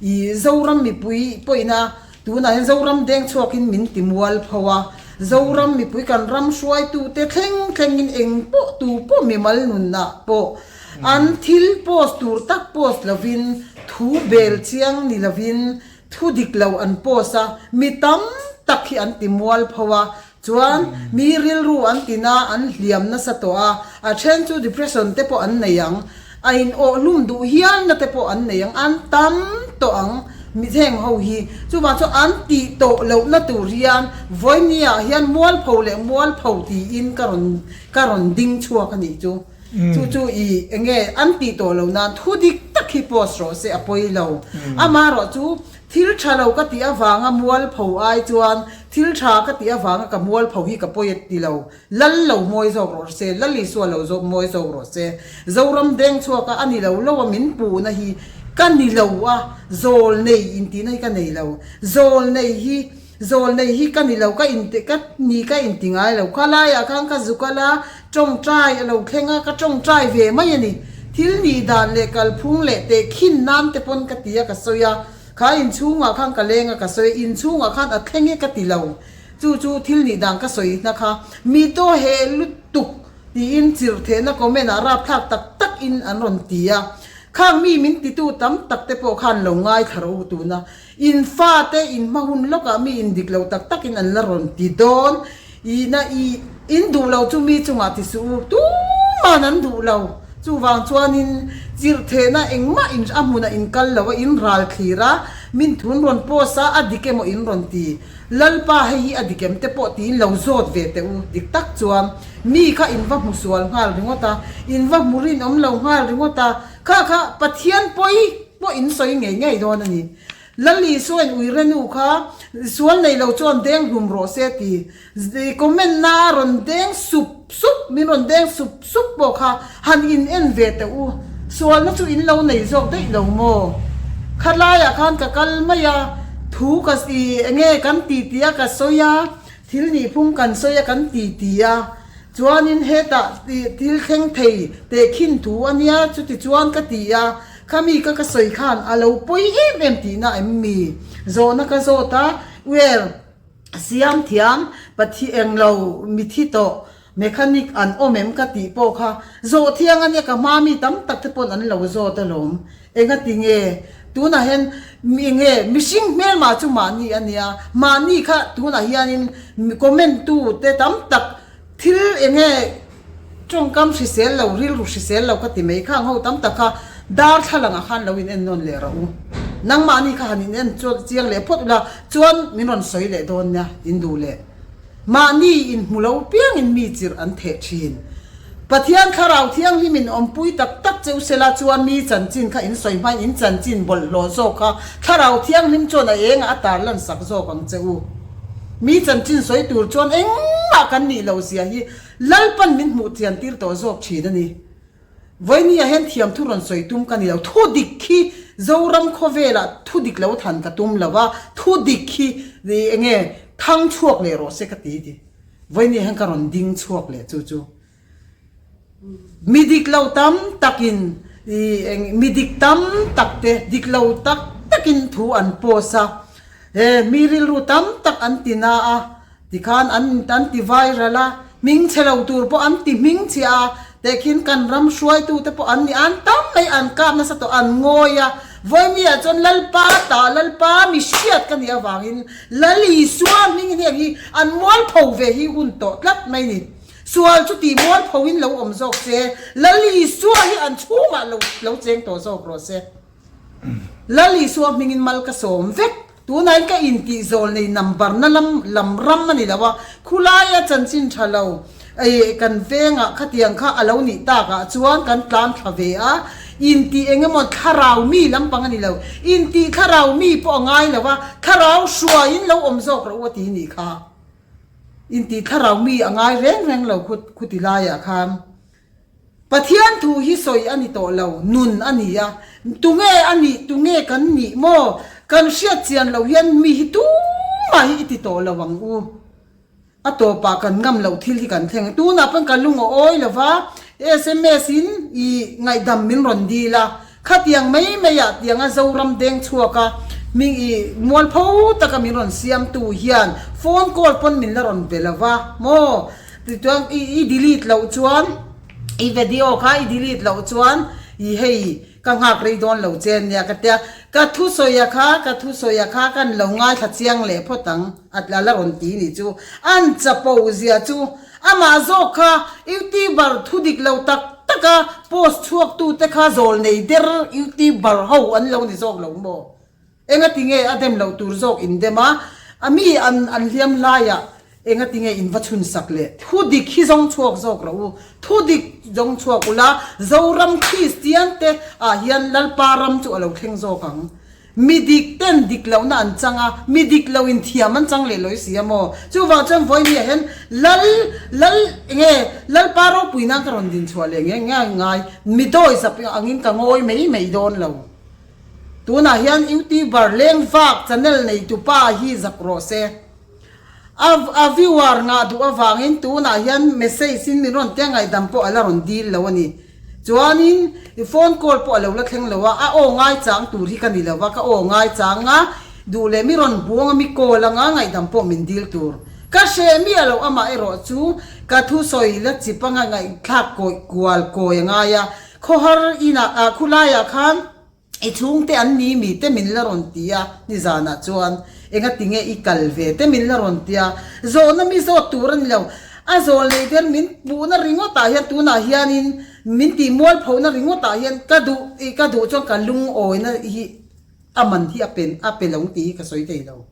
[SPEAKER 2] i Zoram mipui pawhin a tunah hian Zoram deng chhuakin min ti mual pho a, Zoram mipui kan ram hruaitu te thleng thlengin eng pawh tu pawh mimal nunah pawh an thil post tur tak post lovin thu bel chiang ni lovin thu dik lo an post a, mi tam tak hi an ti mual pho a, Chuan mi rilru an tin a, an hliam nasa tawh a, a then chu depression te pawh an nei ang, a in awh hlum duh hialna te pawh an nei ang, an tam tawh ang mitheng ho hi. Chuvang chuan an tih tawh lohna tur hian vawinia ah hian mualpho leh mualpho tiin ka rawn ka rawn ding chhuak a nih chu. Chu chu i enge an tih tawh loh nan thu dik tak hi post rawh se a pawi lo. Amaherawh chu Thil tha lo ka tih avanga mualpho ai chuan thil tha ka tih avanga ka mualpho hi ka pawi a ti lo. Lal lo mawi zawk rawh se, Lal Isua lo zawk mawi zawk rawh se. Zoram deng chhuak a, a ni lo lo a min puhna hi ka ni lo a, zawl nei intihna hi ka nei lo. Zawl nei hi zawl nei hi ka ni lo, ka inti ka ni ka inti ngai lo. Kha laiah khan ka zu kal a, tawngtai a lo thleng a, ka tawngtai ve mai a ni. Thil nih dan leh kalphung leh tehkhin nan te pawn ka ti a ka sawi a, kha inchhungah khan ka leng a ka sawi a, inchhungah khan a thleng e ka ti lo. Chu chu thil nih dan ka sawi na kha mi taw he lutuk tiin chirhthehna comment ah rapthlak tak tak in an rawn ti a, khang mi min titu tam tak te pawh khan lo ngaithla rawh u tuna In fate in hma hun lawkah mi in dik lo tak takin an la rawn ti dawn. I na i in duh lo chu mi chungah ti suh u. Tuman an duh lo. Chuvang chuanin chirhthehna engmah in a hmunah in kal lo a, in ral thlir a, min thun rawn post a, a dik emaw in rawn ti. Lalpa hei hi a dik em te pawh tiin lo zawt ve teh u. Dik tak chuan mi kha in va hmu sual nghal ringawt a, in va hmu rinawm lo nghal ringawt a, Kha kha Pathian pawi pawh in sawi ngei ngei dawn a ni. Lal Isua in uire nu kha sual nei lo chuan deng hlum rawh se ti. Comment na a rawn deng sup sup, min rawn deng sup sup pawh kha han in en ve teh u. Sualna chu in lo nei zawk daih lo maw? Kha laiah khan ka kal mai a, thu ka i enge kan ti ti a ka sawi a, thil nihphung kan sawi a kan ti ti a. Chuanin hetah thil thleng thei tehkhin thu a nia, chuti chuan ka ti a, khami ka ka sawi khan a lo pawi em em tihna em mi? Zawhna ka zawt a, Well, siam thiam, pathi englo, mithi tawh, mechanic an awm em ka tih pawh kha zawh thiang a nia, ka hma mi tam tak te pawn an lo zawt alawm. Engati nge? Tunah hian enge mihring hmelmah chu mahni a nia, mahni kha tunah hianin comment tu te tam tak thil enge tawngkam hrisel lo, rilru hrisel lo ka ti mai khang ho tam tak kha darthlalang ah khan lo in en nawn leh rawh u. Nangmahni kha han in en chiang leh phawt ula chuan min rawn sawi leh dawn nia in duh leh. Mahni inhmu lo piangin mi chirh an theh thin. Pathian Thlarau Thianghlimin awmpui tak tak cheu sela chuan mi chanchin kha in sawi hmain in chanchin bawlhhlawh zawk kha Thlarau Thianghlim chuan a engah a tarlan sak zawk ang che u. Mi chanchin sawi tur chuan engmah kan nih loh zia hi Lalpan min hmuh chian tir tawh zawk thin a ni. Vawinia hian thiam thu rawn sawi tum ka ni lo. Thu dik hi Zoram khawvelah thu dik lo than ka tum lo a, thu dik hi enge thang chhuak leh rawh se ka ti ti. Vawinia hian ka rawn ding chhuak leh chu chu. Mi dik lo tam takin mi dik tam tak te dik lo tak takin thu an post a, he mi rilru tam tak an ti na a, Tikhan an an ti viral a, hming chhe lo tur pawh an ti hming chhia a, tehkhin kan ram hruaitute pawh an ni an tam mai an kap nasa tawh an ngawi a. Vawimia chuan Lalpa ta Lalpa mi hriat ka nih avangin Lal Isua hming heng hi an mualpho ve hi hun tawh tlat mai ni. Sual chu tih mualphoin lo awm zawk se, Lal Isua hi an chhungah lo lo cheng tawh zawk rawh se. Lal Isua hmingin mal ka sawm vek. Tunain ka intih zawl nei number na lam lam ram a ni lo a, khulaia chanchin tha lo eh kan vengah khatiang kha a lo nih takah chuan kan tlan thla ve a, intih eng emaw thlarau mi lampang a ni lo, intih thlarau mi pawh a ngai lo a, thlarau hruaiin lo awm zawk rawh u a ti nih kha. Intih thlarau mi a ngai reng reng lo khuti laiah khan. Pathian thu hi sawi a ni tawh lo, nun a ni a. Tunge a nih, tunge kan nih maw? Kan hriat chian loh hian mi hi tumah hi i ti tawh lo ang u. A tawpah kan ngam loh thil hi kan thleng. Tunah pawn ka lung a awi lo va, sms in i ngaihdam min rawn dil a. Khatiang mai maiah tianga Zoram deng chhuak a, mi i mualpho taka min rawn siamtu hian phone call pawn min la rawn be lo va maw? Tichuan i delete loh chuan i video kha i delete loh chuan i hei ka nghak rei dawn lo che ania ka tia, ka thusawia kha ka thusawia kha kan lo ngaithla chiang leh phawt ang a la rawn ti nih chu. An chapo zia chu amah zawk kha youtuber thu dik lo tak taka post chhuak tu te kha zawl nei der youtuber ho an lo ni zawk lo maw? Engati nge a dem loh tur zawk in dem a, a mi an an hliam laiah engati nge in va chhun sak le? Thu dik hi zawng chhuak zawk rawh u, thu dik zawng chhuak ula, Zoram Kristian te ah hian Lalpa ram chu a lo thleng zawk ang. Mi dik ten dik lohna an chang a, mi dik lo in thiam an chang leh lawi si a maw? Chuvang chuan vawinia hian Lal, Lal enge Lalpa ropui nan ka rawn din chhuah leh nge nge ngai, mi dawi zap angin ka ngawi mai mai dawn lo. Tunah hian youtuber leng vak channel neitu pa hi zak rawh se. A a viewer ngah duh avangin tunah hian message in min rawn tia ngaihdam pawh a la rawn dil lo a ni. Chuanin i phone call pawh a lo la thleng lo a, a aw ngaichang tur hi ka ni lo va, ka aw ngaichang a duh leh mi rawn buang a mi call anga ngaihdam pawh min dil tur. Ka hreh miah lo amah erawh chu ka thusawi la chip anga ngaihthlak kawih kual kawi a ngai a, Khawhar inah ah khulaiah khan i chhungte an ni mi te min la rawn ti a, nizanah chuan enga tinge i kal ve te min la rawn ti a, zawhna mi zawt tur a ni lo, a zawl nei der min puhna ringawtah hian tunah hianin min tih mualphohna ringawtah hian ka duh ka duh chuan ka lungawina hi a man hi a pe a pe lo tih hi ka sawi thei lo.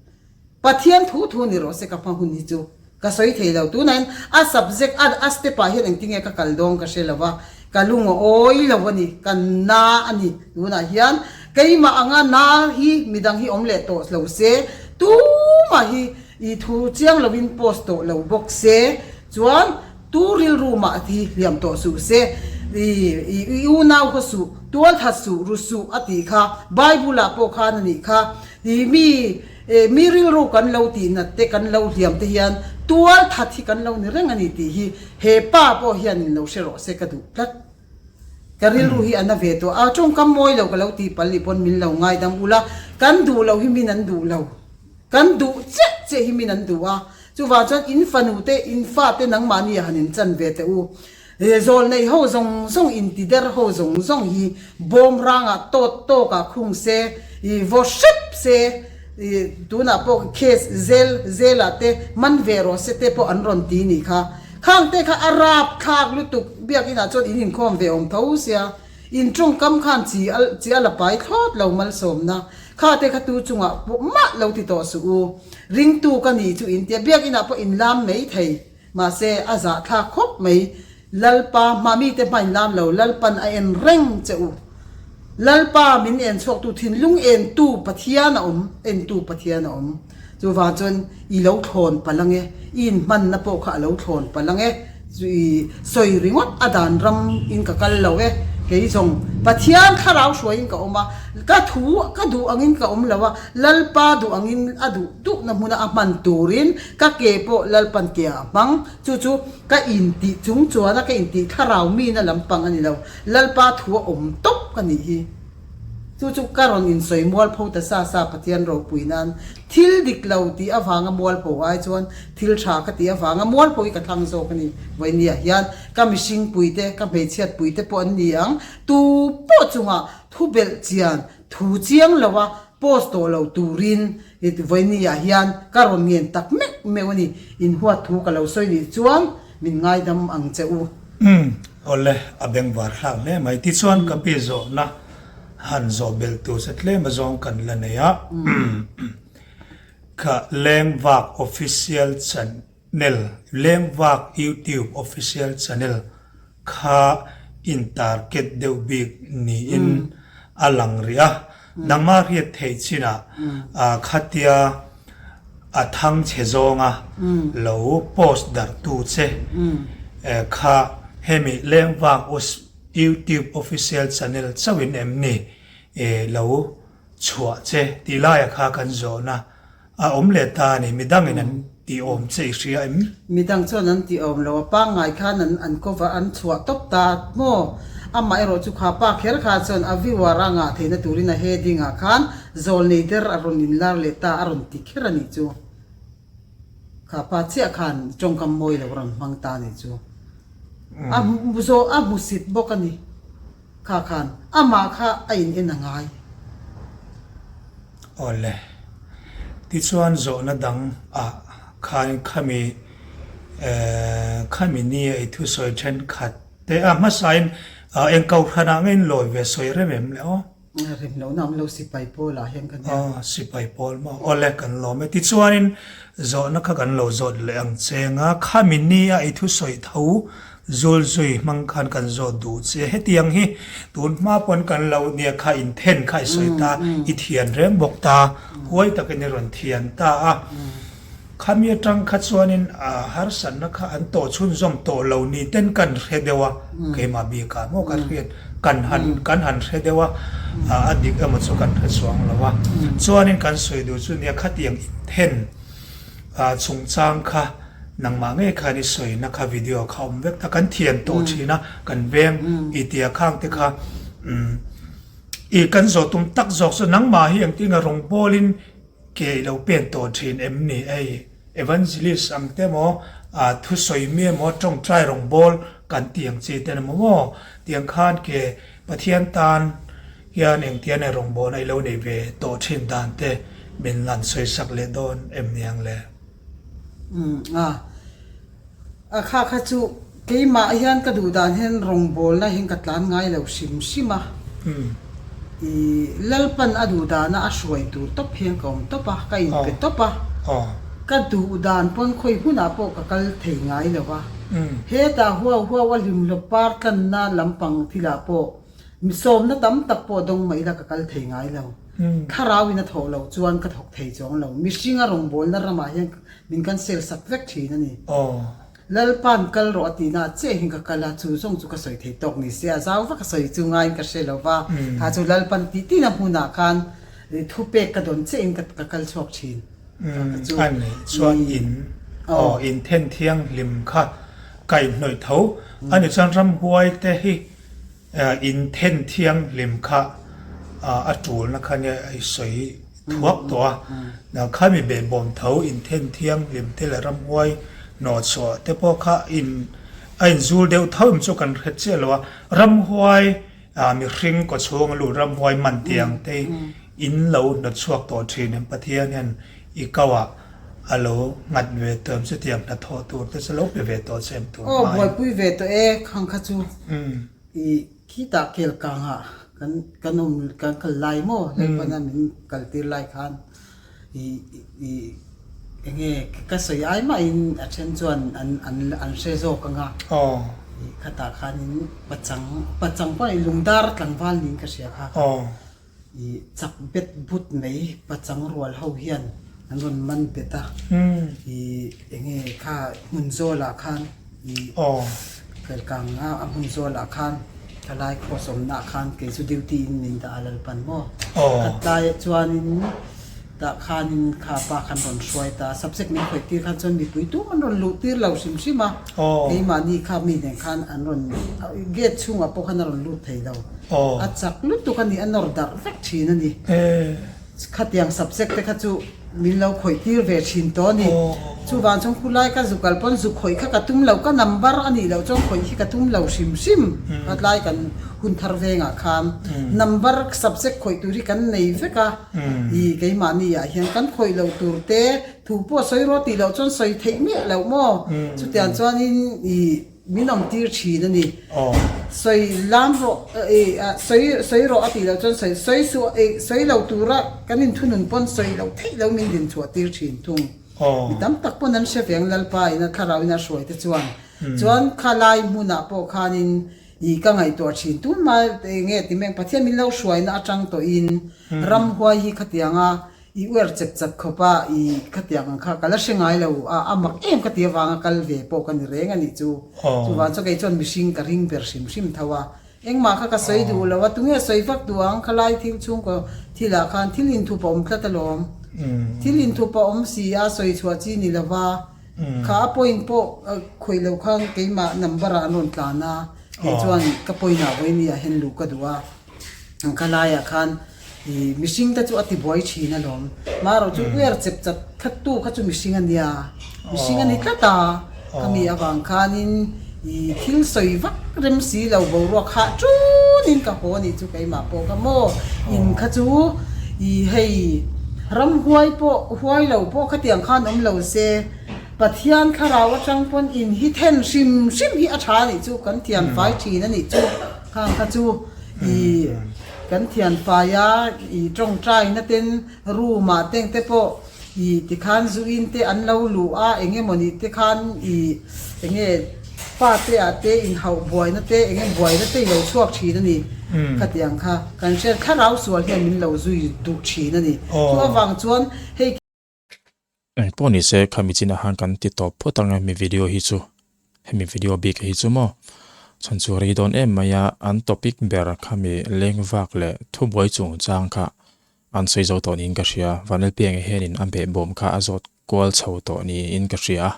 [SPEAKER 2] Pathian thu thu ni rawh se ka hma hun hi chu ka sawi thei lo. Tunah hian a subject a a step ah hian engtin nge ka kal dawn ka hre lo va, ka lung a awi lo a ni, ka na a ni. Tunah hian keimah anga na hi midang hi awm leh tawh lo se, tumah hi i thu chiang lovin post tawh lo bawk se, chuan tu rilru mah hi hliam tawh suh se, i i unau khaw suh, tualthat suh, ru suh a tih kha Bible ah pawh khan a nih kha. I mi mi rilru kan lo tih nat te kan lo hliam te hian tual that hi kan lo ni reng a ni tih hi he pa pawh hian in lo hre rawh se ka duh tlat. Ka rilru hi a na ve tawh a, tawngkam mawi lo ka lo tih palh nih pawn min lo ngaidam ula, kan duh loh hi min an duh lo, kan duh chiah chiah hi min an duh a, chuvang chuan in fanu te in fa te nangmahni ah han in chan ve teh u. He zawl nei ho zawng zawng inti der ho zawng zawng hi bawm rangah tawt tawkah khung se, i vaw hrep se, i tunah pawh case zel zelah te man ve rawh se te pawh an rawn ti nih kha. Khang te kha a rap thlak lutuk biakinah chuan in inkhawm ve awm tho sia, in tawngkam khan chi a chi a la pai thlawt lo malsawmna kha te kha tu chungah pawh mah lo ti tawh suh u. Ringtu ka nih chu in tia biakinah pawh in lam mai thei. Mahse, a zahthlak khawp mai. Lalpa hma mite hmain lam lo, Lalpan a en reng che u. Lalpa min en chhuaktu thinlung entu Pathian a awm, entu Pathian a awm. Chuvang chuan i lo thlawn palh ange, i inhmanna pawh kha a lo thlawn palh ange. I sawi ringawt a dan ram in ka kal lo e, kei zawng Pathian thlarau hruaiin ka awm a, ka thu ka duh angin ka awm lo a, Lalpa duh angin a duh duhna hmuna a hman turin Ka ke pawh Lalpan ke ah a hmang. Chu chu ka intih chung chuan a ka intih thlarau mina lampang a ni lo. Lalpa thu a awm tawp ka nih hi. Chu chu ka rawn insawi mualpho ta sa sa Pathian ropui nan thil dik lo tih avanga mualpho ai chuan thil tha ka tih avanga mualpho hi ka thlang zawk a ni. Vawinia hian ka mihring puite, ka hmeichhiat puite pawh an ni ang. Tu pawh chungah thu belh chian. thu chiang lo a post tawh lo turin vawiini ah hian ka rawn ngen tak meuh meuh a ni. In huat thu ka lo sawi nih chuan min ngaidam ang che u.
[SPEAKER 4] Umm awle a bengvar hlak hle mai. Tichuan ka pi zawhna han zawh belh tur che tlem azawng kan la nei a. Ka Lengvak Official Channel, Lengvak YouTube Official Channel kha in target deuh bik niin a lang rih a. Nangmah hriat theih chinah khatia a thang chhe zawnga lo post darhtu che kha hemi Lengvak YouTube Official Channel chauhin em ni lo chhuah che tih laia kha kan zawhna a awm leh ta a ni. Midangin an tih awm che i hria em?
[SPEAKER 2] Midang chuan an tih awm lo, a pangngai khan an an cover an chhuah tawp ta maw? Amah erawh chu kha pa kher kha chuan a viewer a ngah theihna turin a heading ah khan zawlnei der a rawn inlar leh ta a rawn ti kher a nih chu. Kha pa chiah khan tawngkam mawi lo a rawn hmang ta a nih chu. A zawh a hmusit bawk a ni. Kha khan amah kha a in en a ngai.
[SPEAKER 4] Awle. Tichuan zawhna dang ah khan khami eh khami ni a i thusawi thenkhat te a hmasain eng kohhran ah nge in lawi ve sawi rem em le aw.
[SPEAKER 2] Rem lohna awm lo sipai pawl ah hian ka nia.
[SPEAKER 4] Aw sipai pawl maw awle kan lawm e. Tichuanin zawhna kha kan lo zawt leh ang cheng a, khami ni a i thusawi tho zul zui hmang khan kan zawt duh che. Hetiang hi tun hma pawn kan lo nia kha inthen kha i sawi ta, i thian reng bawk ta, huai takin i rawn thian ta a. Khami atang kha chuanin harsatna kha an tawh chhunzawm tawh lo ni ten kan hre deuh a, keimah bikah maw ka hriat kan han kan han hre deuh a, a dik emaw chu kan hre chuang lo a. Chuanin kan sawi duh chu nia khatiang inthen chungchang kha nangmah ngei khan i sawina kha video kha awm vek ta, kan thian tawh thin a, kan veng i tia khang te kha i kan zawh tum tak zawk chu nangmah hi engtinga rawngbawlin Ke i lo pen tawh thin em ni? Hei Evangelist ang te maw, thusawi mi emaw, tawngtai rawngbawl kan tih ang chi ten emaw maw? Tiang khan ke Pathian tan hian engtian e rawngbawlna i lo nei ve tawh thin dan te min lan sawisak leh dawn em ni ang le?
[SPEAKER 2] Umm a. A kha kha chu keimah hian ka duh dan hian rawngbawlna hian ka tlan ngai lo hrim hrim a. I Lalpan a duh dana a hruai tur tawp hian ka awm tawp a, ka inpe tawp a. Ka duh dan pawn khawi hmunah pawh ka kal thei ngai lo a. Hetah huau huau a hlimhlawp par tlanna lampang thilah pawh mi sawmna tam tak pawh dawng mah ila ka kal thei ngai lo. Thlarauin a thawh loh chuan ka thawk thei chuang lo. Mihringa rawngbawlna ramah hian Min kan sel sak vek thin a ni. Lalpa'n kal rawh a tihna ah chiah hian ka kal a, chu zawng chu ka sawi thei tawk ni se a, zau vak a sawi chu ngaiin ka hre lo va, kha chu Lalpa'n tih tihna hmunah khan thupek ka dawn chiahin ka ka kal chhuak thin. Kha ka chu.
[SPEAKER 4] A nih chuan in aw in then thianghlim kha kaihhnawih tho a ni chuan ramhuai te hi In then thianghlim kha a tulna kha nia i sawi thuak tawh a, khami behbawm tho in then thianghlim te leh ramhuai hnawhchhuah te pawh kha in a inzul deuh tho em chu kan hre chiah lo a, ramhuai mihring kawchhung a lut ramhuai man tiang te in lo hnawtchhuak tawh thin em Pathian hian i kauah a lo nghat ve tawh em chutiang hnathawh tur te chu lo pe ve tawh che em tur
[SPEAKER 2] Aw buaipui ve tawh e khang kha chu i khitah kel kangah kan kan awm kan kal lai maw Lalpana min kal tir lai khan i i enge ka sawi ai mahin a then chuan an an an hre zawk anga i khatah khanin pachang pachang pawh i lungdar tlangval niin ka hria kha. I chak bet but mai pachang rual ho hian an rawn man bet a, i enge kha hmun zawlah khan i Kelkang a a hmun zawlah khan thalai cross awmna ah khan kei chu duty in min dah a Lalpan maw ka tlai chuanin tah khanin kha pa khan rawn hruai ta a subject min khawih tir khan chuan mipui tum an rawn luh tir lo hrim hrim a keimahni kha mi nen khan an rawn gate chhungah pawh khan a rawn lut thei lo. A chak lutuk a ni, a nawr darh vek thin a ni. Khatiang subject te kha chu min lo khawih tir ve thin tawh a ni. Chuvang chuan khulai ka zu kal pawn zu khawih kha ka tum lo, ka number a nih loh chuan khawih hi ka tum lo hrim hrim. Khatlai kan hun thar vengah khan number subject khawih tur hi kan nei vek a, i keimahni ah hian kan khawih loh tur te thu pawh sawi rawh tih loh chuan sawi theih miah loh maw? Chutiang chuanin i. Min awm tir thin a ni. Sawi lam rawh sawi sawi rawh a tih loh chuan sawi sawi suh sawi lo tura kan inthunun pawn sawi loh theih lo min din chhuah tir thin thung. Mi tam tak pawn an hre ve ang Lalpa in a thlarau in a hruai te chuan. Chuan kha lai hmunah pawh khanin i ka ngaihtuah thin tunhma enge ti mek Pathian min lo hruaina atang tawhin ramhuai hi khatianga I uar chep chap khawp a, i khatiang ang kha ka la hre ngai lo a, a mak em ka ti avanga kal ve pawh ka ni reng a nih chu. Chuvang chuan kei chuan mihring ka ring ber hrim hrim tho a, engmah kha ka sawi duh lo a, tunge sawi vak duh ang, khalai thil chhungkaw thilah khan thil inthup a awm tlat alawm. Thil inthup a awm si a, sawi chhuah chi ni lova, kha a point pawh khawih lo khan keimah number ah an rawn tlan a, kei chuan ka point ah vawiin ah hian luh ka duh a. Ang kha laiah khan i mihring te chu a ti buai thin alawm. Marawh chu uer chep chat khat tu kha chu mihring a nia. Mihring a ni tlat a. Khami avang khanin i thil sawi vak rem si lo boruak hah tunin ka haw anih chu keimah pawh kha maw. In kha chu i hei ramhuai pawh huai lo pawh khatiang khan awm lo se Pathian thlarau atang pawn in hi then hrim hrim hi a tha anih chu kan thiam fai thin anih chu. Khang kha chu i kan thianfaia i tawngtaina ten room ah teng te pawh i tikhan zu in te an lo luh a eng emawni te khan i enge pa te ah te inhauh buaina te enge buaina te i lo chhuak thin a ni khatiang kha kan hriat thlarau sual hian min lo zui duh thin a ni chu avang chuan hei
[SPEAKER 1] Eng pawh ni se khami chinah khan kan ti tawp phawt ang e mi video hi chu hemi video bik hi chu maw chhan chu rei dawn em mai a an topic ber khami leng vak leh thubuai chungchang kha an sawi zo tawh niin ka hria Vanlalpianga hianin a behbawm kha a zawt kual chho tawh niin ka hria a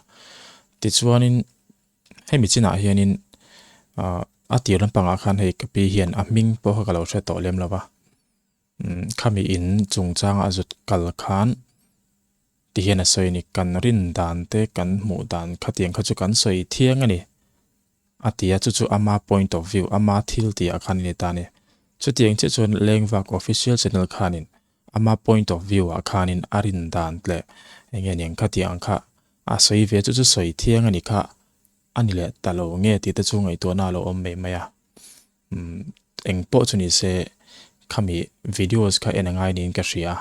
[SPEAKER 1] tichuanin hemi chinah hianin ah a tir lampangah khan hei ka pi hian a hming pawh kha ka lo hre tawh lem lo va. Khami in chungchanga a zut kal khan ti hian a sawi a ni, kan rin dan te kan hmuh dan khatiang kha chu kan sawi thiang a ni a ti a, chu chu ama point of view, ama thil tih ah khan a ni ta a ni. Chutiang chiah chuan Lengvak official channel khanin ama point of view ah khanin a rin dan leh eng nge niang khatiang kha a sawi ve chu chu sawi thiang a ni kha a ni leh ta lo nge tih te chu ngaihtuahna a lo awm mai mai a. Umm eng pawh chu ni se khami videos kha en a ngai niin ka hria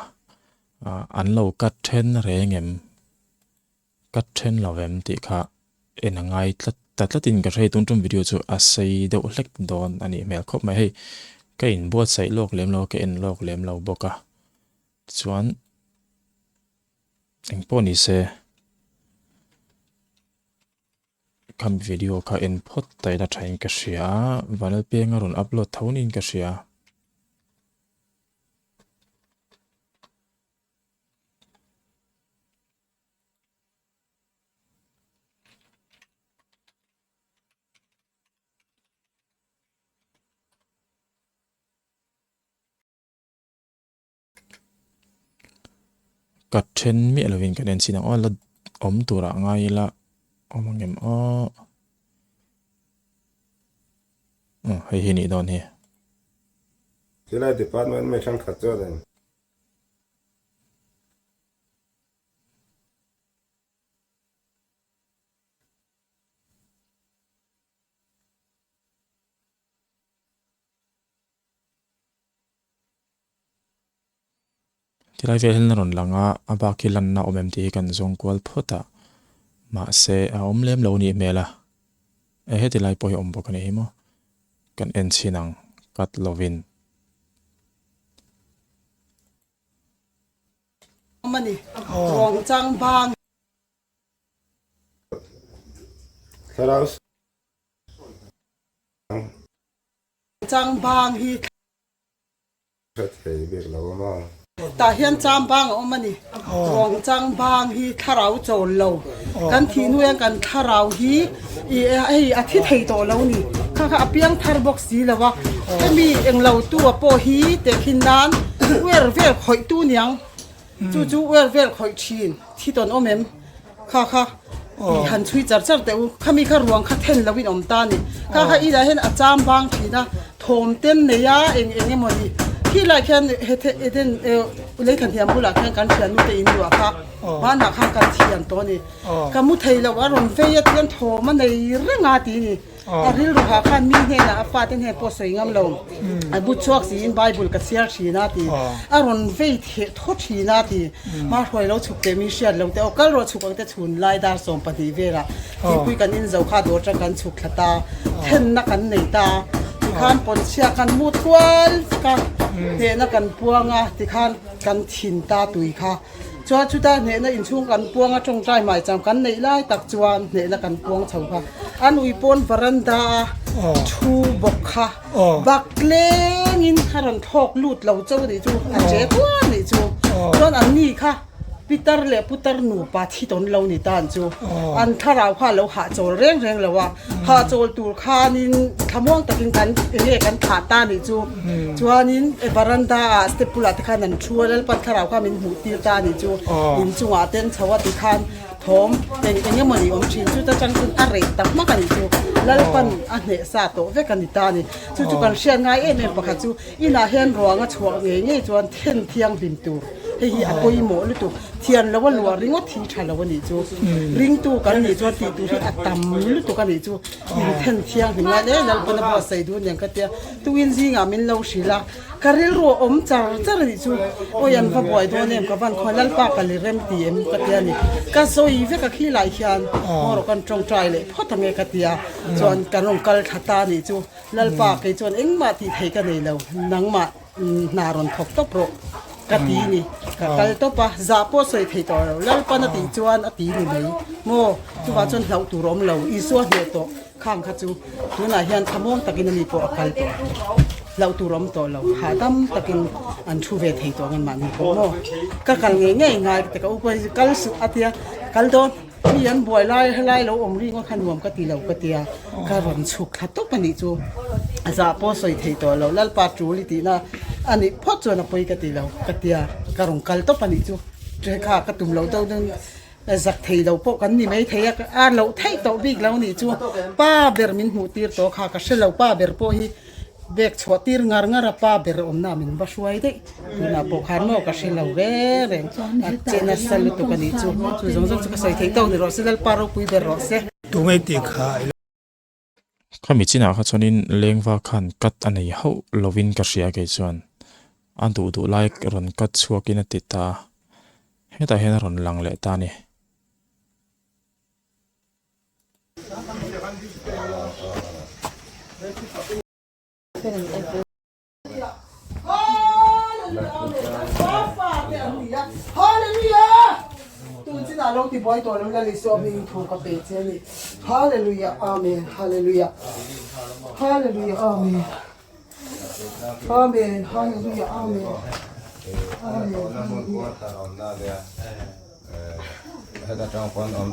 [SPEAKER 1] ah an lo cut then reng em cut then lo em tih kha en a ngai tlat ta tlatin ka hre tun tum video chu a sei deuh hlek dawn a nih hmel khawp mai hei ka inbuatsaih lawk lem lo ka en lawk lem lo bawk a chuan eng pawh ni se. Khami video kha en phawt ta ila thain ka hria a, Vanlalpianga rawn upload tho niin ka hria. Ka then miah lovin kan en chin ang aw la awm turah ngai ila awm ang em aw aw hei hi nih dawn hi.
[SPEAKER 5] Chulai department mi thenkhat chuan in.
[SPEAKER 1] Tilai vel hian a rawn lang a, a bak hi lanna awm em tih hi kan zawng kual phawt a, mahse a awm lem lo nih hmel a, e heti lai pawh hi a awm bawk a ni hi maw, kan en chhin ang cut lovin.
[SPEAKER 2] Awm a ni, ruang chang bang.
[SPEAKER 5] Thlarau
[SPEAKER 2] Chang bang hi.
[SPEAKER 5] Hre thei bik lo a maw?
[SPEAKER 2] Tah hian chang bang a awm a ni. Ruang chang bang hi thlarau chawl lo. Kan thih hnu hian kan thlarau hi i hei a thi thei tawh lo ni. Kha kha a piang thar bawk si lo a. Hemi englo tu a pawh hi tehkhin nan. Uer vel khawih tu niang chu chu uer vel khawih thin thi tawn awm em kha kha i han chhui char char teh u khami kha ruang kha then lo in awm ta ni kha kha inah hian a cham bang thin a thawm ten nei a eng eng emaw ni khi lai khian hethe eden leithan hniam bulah khian kan thiannu te in luah kha hmanah khan kan thian tawh a ni ka mu thei loh a rawn vei a tihian thawm a nei reng a ti ni. A rilru hah khan mi hnenah a fate hnen pawh sawi ngam lo. A bu chhuak siin Bible ka chhiar thin a ti. A rawn vei theh thaw thin a ti. Hma hruai lo chhuk teh mi hriat lo teh aw kal rawh chhuk ang te chhun lai dar 12 velah thingpui kan in zo kha dawr tang kan chhuk thla ta. Thenna kan nei ta. Tikhan pawnchhia kan mut kual vek a, hnehna kan puang a tikhan kan thin ta tui kha. Chuan chuta hnehna inchhung kan puang a tawngtai maicham kan neih lai tak chuan hnehna kan puang chho kha. An ui pawn varanda a thu bawk kha bak lengin a rawn thlawk lut lo chauh a nih chu a che kual a nih chu. Chuan an ni kha pitar leh putar nupa thi tawn lo ni tan chu an thlarau kha a lo hahchawl reng reng lo a. Hahchawl tur khanin thlamuang takin kan enge kan thlah ta a nih chu. Chuanin varanda ah step bulah te khan an thu a, Lalpan thlarau kha min hmuh tir ta a nih chu. Inchungah te an chho a tikhan thawm eng eng emaw ni awm thin chu ta chang chuan a reh ta hmak a nih chu. Lalpan a hneh sa tawh vek a ni ta a ni. Chu chu kan hriat ngai em em pakhat chu inah hian ruang a chhuah ngei ngei chuan then thianghlim tur hei hi a pawimawh lutuk. Thian lo a luah ringawt hi tha lo a nih chu. Ringtu kan nih chuan tih tur hi a tam lutuk a nih chu. Inthen thianghlim lai hle Lalpan a buatsaih duh aniang ka tia. Tuin zingah min lo hrilh a, ka rilru a awm char char a nih chu, awi an va buai dawn em, ka van khawi Lalpa ka li rem ti em ka ti a ni, ka sawi vek a khi lai hian maw rawh kan tawngtai leh phawt ang e ka ti a, chuan kan rawn kal thla ta a nih chu, Lalpa kei chuan engmah tih theih ka nei lo, nangmah hna rawn thawk tawp rawh ka ti a ni, ka kal tawp a, zah pawh sawi thei tawh lo, Lalpan a tih chuan a ti ni mai maw, chuvang chuan hlauh tur a awm lo, Isua hneh tawh. Khang kha chu tunah hian thlamuang takin ani pawh a kal tawh a, hlauh tur a awm tawh lo, hahdam takin an thu ve thei tawh ang anmahni pawh maw. Ka kal ngei ngei ngai ka ti ka u pawh hi kal suh a tia, kal dawn mi an buai lai helai lo awm ringawt kha nuam ka ti lo ka tia, ka rawn chhuk thla tawp a nih chu, zah pawh sawi thei tawh lo, Lalpa tul i tihna a nih phawt chuan a pawi ka ti lo ka tia, ka rawn kal tawp a nih chu, kha ka tum loh deuh deuh. Zak thei lo pawh kan ni mai thei a, a loh theih tawh bik lo nih chu pa ber min hmuh tir tawh kha ka hre lo, pa ber pawh hi bag chhuah tir ngar ngar a pa ber awmna min va hruai daih tunah pawh khan maw ka hre lo reng reng a che nasa lutuk a nih chu, chu zawng zawng chu ka sawi theih tawk ni rawh se Lalpa ropui ber rawh se.
[SPEAKER 4] Tunge tih kha i lo.
[SPEAKER 1] Khami chinah kha chuanin lengva khan cut a nei hauh lovin ka hria kei chuan a duh duh lai rawn cut chhuakin a ti ta a, hetah hian a rawn lang leh ta a ni.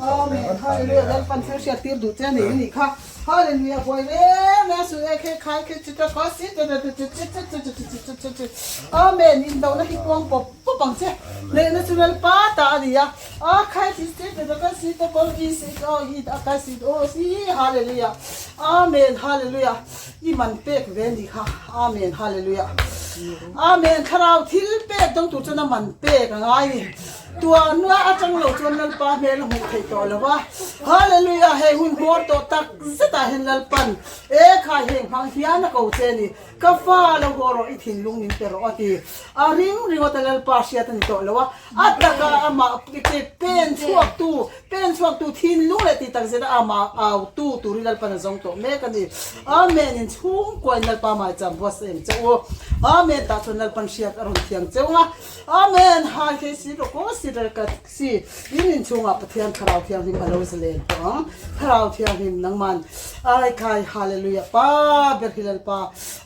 [SPEAKER 2] Amen Hallelujah Lalpan thil hriat tir duh che a nei anih kha Hallelujah buai reng reng suh e khe khai khe chu ta kha si ta ta ta chu chu chu chu chu chu chu chu Amen indona hi puang pawp pawp ang che hnehna chu Lalpa ta a ni a a khai si si ta ta ka si ta kawr i si ta i ta ka si o si Hallelujah Amen Hallelujah i man pek ve anih kha Amen Hallelujah Amen thlarau thil pek dawng tur chuan a man pek a ngai ni. Tuahna atang lo chuan Lalpa hmel a hmuh theih tawh lo a. Hallelujah! Hei hun hmawr tawh tak zetah hian Lalpan, E khai heng hmang hian a ko che a ni. Ka fa lo haw rawh, i thinlung min pe rawh a ti. A ring ringawt a Lalpa hriat a ni tawh lo a. A taka amah pen chhuaktu, pen chhuaktu thinlung leh tih tak zeta amah autu turin Lalpan a zawng tawh mek a ni. Amen! In chhungkuain Lalpa maicham buatsaih ang che u. Amen! Tah chuan Lalpan hriat a rawn thiam cheu ang a. Amen! Hai hei si rawh aw si ral ka si in inchhungah Pathian Thlarau Thianghlim a lo zalen tawh ang. Thlarau Thianghlim nangman ai khai Hallelujah Pa ber hi Lalpa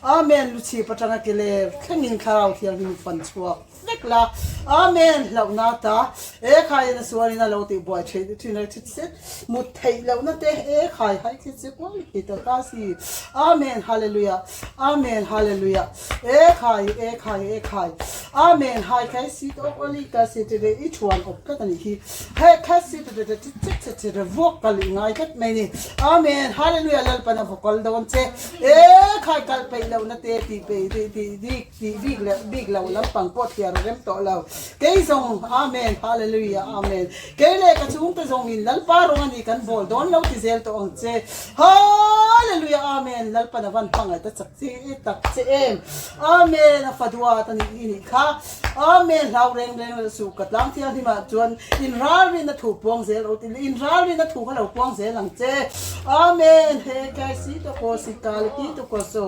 [SPEAKER 2] Amen Luchhip atanga ke ler thlengin Thlarau Thianghlim fan chhuak vek la Amen hlauhna ta e khai in a sualin a lo tih buai theih thin a thi se mut theih lohna te e khai hai thi se kual hi ta ka si Amen Hallelujah Amen Hallelujah E khai, e khai, e khai. Amen Hai khai si to ok ali ka si te re i thuan awp tlat anih hi He khai si te re che che che che re vuak kal i ngai tlat mai ni Amen Hallelujah Lalpan a vaw kal dawn che e khai kal peih lo na te tih peih tih tih bik tih bik leh bik lo lampang pawh thliar a rem tawh lo kei zawng Amen Hallelujah Amen Kei leh ka chhungte zawng in Lalpa rawng a ni kan bawl dawn lo ti zel tawh ang che. Hallelujah Amen Lalpan a van hmangaih ta chak chi tak che em. Amen a fa duat a nih i nih kha. Amen hlau reng reng lo suh ka tlang thianghlim ah chuan in ralrin a thu puang zel rawh ti in ralrin a thu kha lo puang zel ang che. Amen he kai si to ko si ka le ti to ko so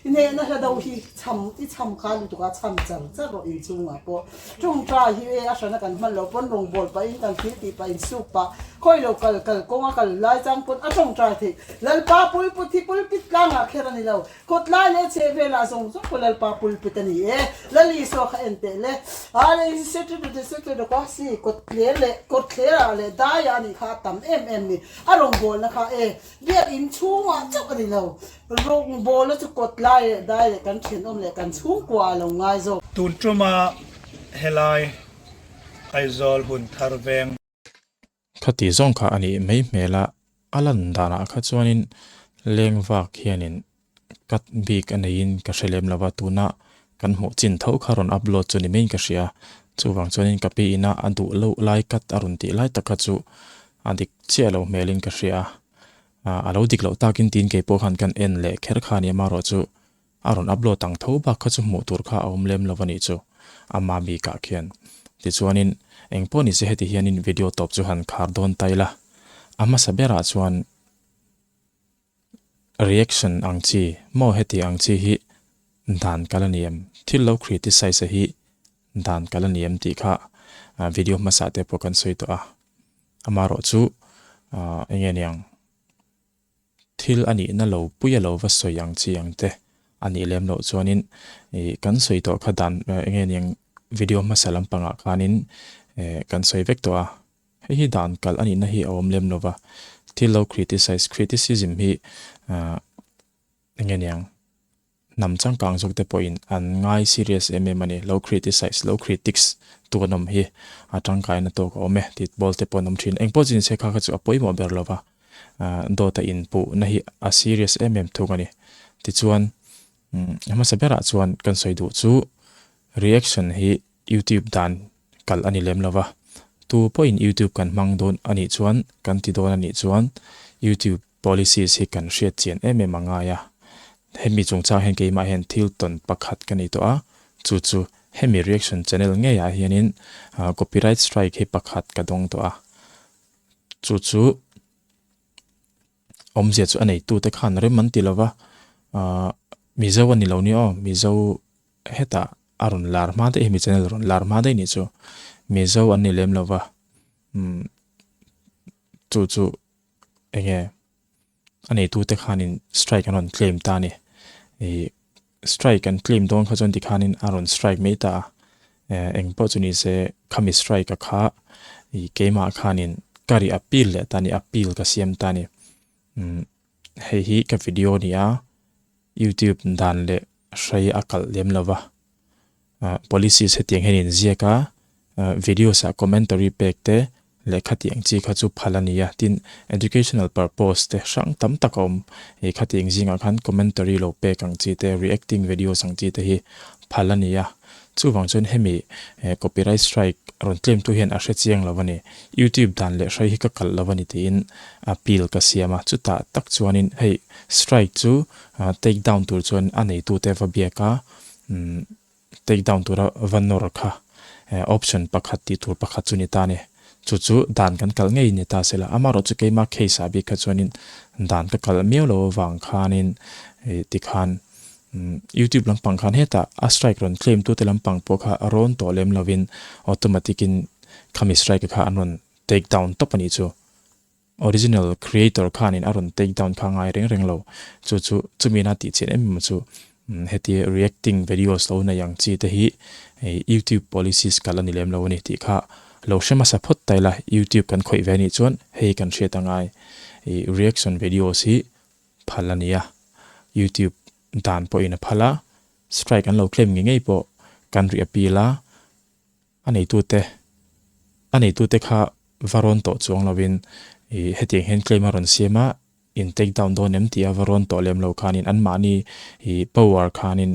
[SPEAKER 2] i hnehna hla do hi cham i cham kha lutuk a cham char char rawh inchungah pawh. Tawngtai hi e a hrana kan hman loh pawn rawngbâwl pahin kan thil tih pah insuk pah khawi lo kal kal kawnga kal lai chang pawn a tawngtai theih. Lalpa pulput hi pulpit tlangah kher a ni lo. Kawtlai leh chheh velah zawng zawng pawh Lalpa pulpit a ni e. Lal Isua kha en teh le. A le si kawtthler leh kawtthlerah leh daiah a nih kha a tam em em ni. A rawngbâwlna kha e Biakinn chhungah chauh a ni lo. Rawngbawlna chu kawt lai leh dai leh kan thenawm leh kan chhungkua a lo ngai zawk.
[SPEAKER 4] Tun tuma helai Aizawl hun thar veng.
[SPEAKER 1] Khati zawng kha a nih mai hmel a, a lan danah kha chuanin leng vak hianin cut bik a neiin ka hre lem lo va, tuna kan hmuh chin tho kha rawn upload chu ni maiin ka hria. Chuvang chuanin ka pi ina a duh loh lai cut a rawn tih lai tak kha chu a dik chiah lo hmelin ka hria a. A lo dik loh takin tiin kei pawh khan kan en leh kher kha a ni amarawh chu a rawn upload ang tho bak kha chu hmuh tur kha a awm lem lo a nih chu ama bikah khian. Tichuanin eng pawh ni se heti hianin video tawp chu han khar dawn ta ila a hmasa berah chuan reaction ang chi maw heti ang chi hi dan kal a ni em thil lo criticize a hi dan kal a ni em tih kha video hmasa te pawh kan sawi tawh a. Amarawh chu eng nge niang thil a nihna lo pui a lo va sawi ang chi ang te a nih lem loh chuanin ih kan sawi tawh kha dan eng nge niang video hmasa lampangah khanin eh kan sawi vek tawh a hei hi dan kalh a nihna hi a awm lem lo va thil lo criticize criticism hi ah eng nge niang. Hnam changkang zawk te pawhin an ngai serious em em a ni. Lo criticize, lo critics tu an awm hi a tangkaina tawk a awm e tih bawl te pawh an awm thin. Engpawh chin se kha kha chu a pawimawh ber lo va, dawta inpuhna hi a serious em em thung a ni. Tichuan, a hmasa berah chuan kan sawi duh chu reaction hi YouTube dan kalh a ni lem lo va, tu pawhin YouTube kan hmang dawn a nih chuan, kan ti dawn a nih chuan YouTube Policies hi kan hriat chian em em a ngai a, hemi chungchang hian keimah hian thil tawn pakhat ka nei tawh a, chu chu hemi reaction channel ngeiah hianin copyright strike hi pakhat ka dawng tawh a, chu chu awmzia chu a neitute khan rem an ti lova, Mizo a ni lo nia aw, Mizo hetah a rawn lar hma daih hemi channel rawn lar hma daih nih chu Mizo an ni lem lova, chu chu. Enge a neitute khanin strike an rawn claim ta a ni. Ih strike an claim dawn kha chuan tikhanin a rawn strike mai ta a. Eh eng pawh chu ni se khami strike a kha ih keimah khanin ka ri appeal leh ta a ni, appeal ka siam ta a ni. Umm hei hi ka video a ni a, youtube dan leh hrei a kalh lem lo va. Policies hetiang hian in ziak a, videos ah commentary pek te leh khatiang chi kha chu phal a ni a, tin educational purpose te hrang tam tak a awm, ih khatiang zingah khan commentary lo pek ang chi te, reacting videos ang chi te hi phal a ni a, chuvang chuan hemi copyright strike rawn claim tu hian a hre chiang lo a ni, youtube dan leh hrai hi ka kalh lo a ni tiin appeal ka siam a, chutah tak chuanin hei strike chu take down tur chuan a neitute va biak a. Umm take down tura va nawr kha option pakhat tih tur pakhat chu ni ta a ni. Chu chu dan kan kalh ngei ni ta sela. Amaherawh chu keima case ah bik kha chuanin dan ka kalh miau lo avang khanin ih tikhan youtube lampang khan hetah a strike rawn claim tute lampang pawh kha rawn tawh lem lovin automatic in khami strike kha an rawn take down tawp a nih chu. Original creator khanin a rawn take down kha ngai reng reng lo. Chu chu chumi ina tih chian em em chu heti reacting videos lo nei ang chi te hi YouTube policies kal a ni lem lo a ni tih kha lo hre hmasa phawt ta ila YouTube kan khawih ve anih chuan hei kan hriat a ngai. Reaction videos hi phal a ni a, YouTube dan pawhin a phal a, strike an lo claim ngei ngei pawh. kan ri appeal a, a neitute a neitute kha va rawn tawh chuang lovin ih hetiang hian claim a rawn siam a, in take down dawn em tih a va rawn tawh lem lo khanin anmahni ih power khanin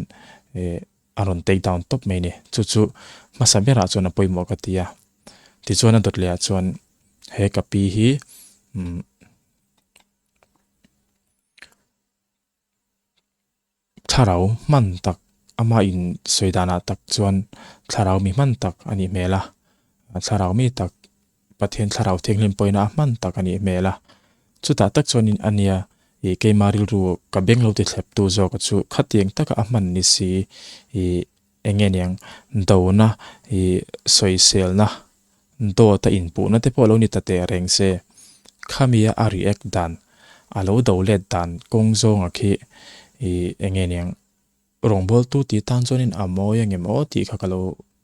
[SPEAKER 1] ih a rawn take down tawp mai a ni. Chu chu hmasa berah chuan a pawimawh ka ti a. Tichuan a dawt lehah chuan he ka pi hi umm thlarau hman tak ama in sawi danah tak chuan thlarau mi hman tak a nih hmel a, thlarau mi tak Pathian thlarau thianghlim pawhin a hman tak a nih hmel a. Chutah tak chuanin a nia ih keima rilru ka beng lo ti thlep tu zawk chu khatiang taka a hman ni si ih eng nge niang dona ih sawiselna dawt a inpuhna te pawh lo ni ta teh reng se. Khamia a react dan a lo do let dan kawng zawnga khi ih eng nge niang Rawngbawltu tih tan chuanin a mawi a ngem aw tih kha ka lo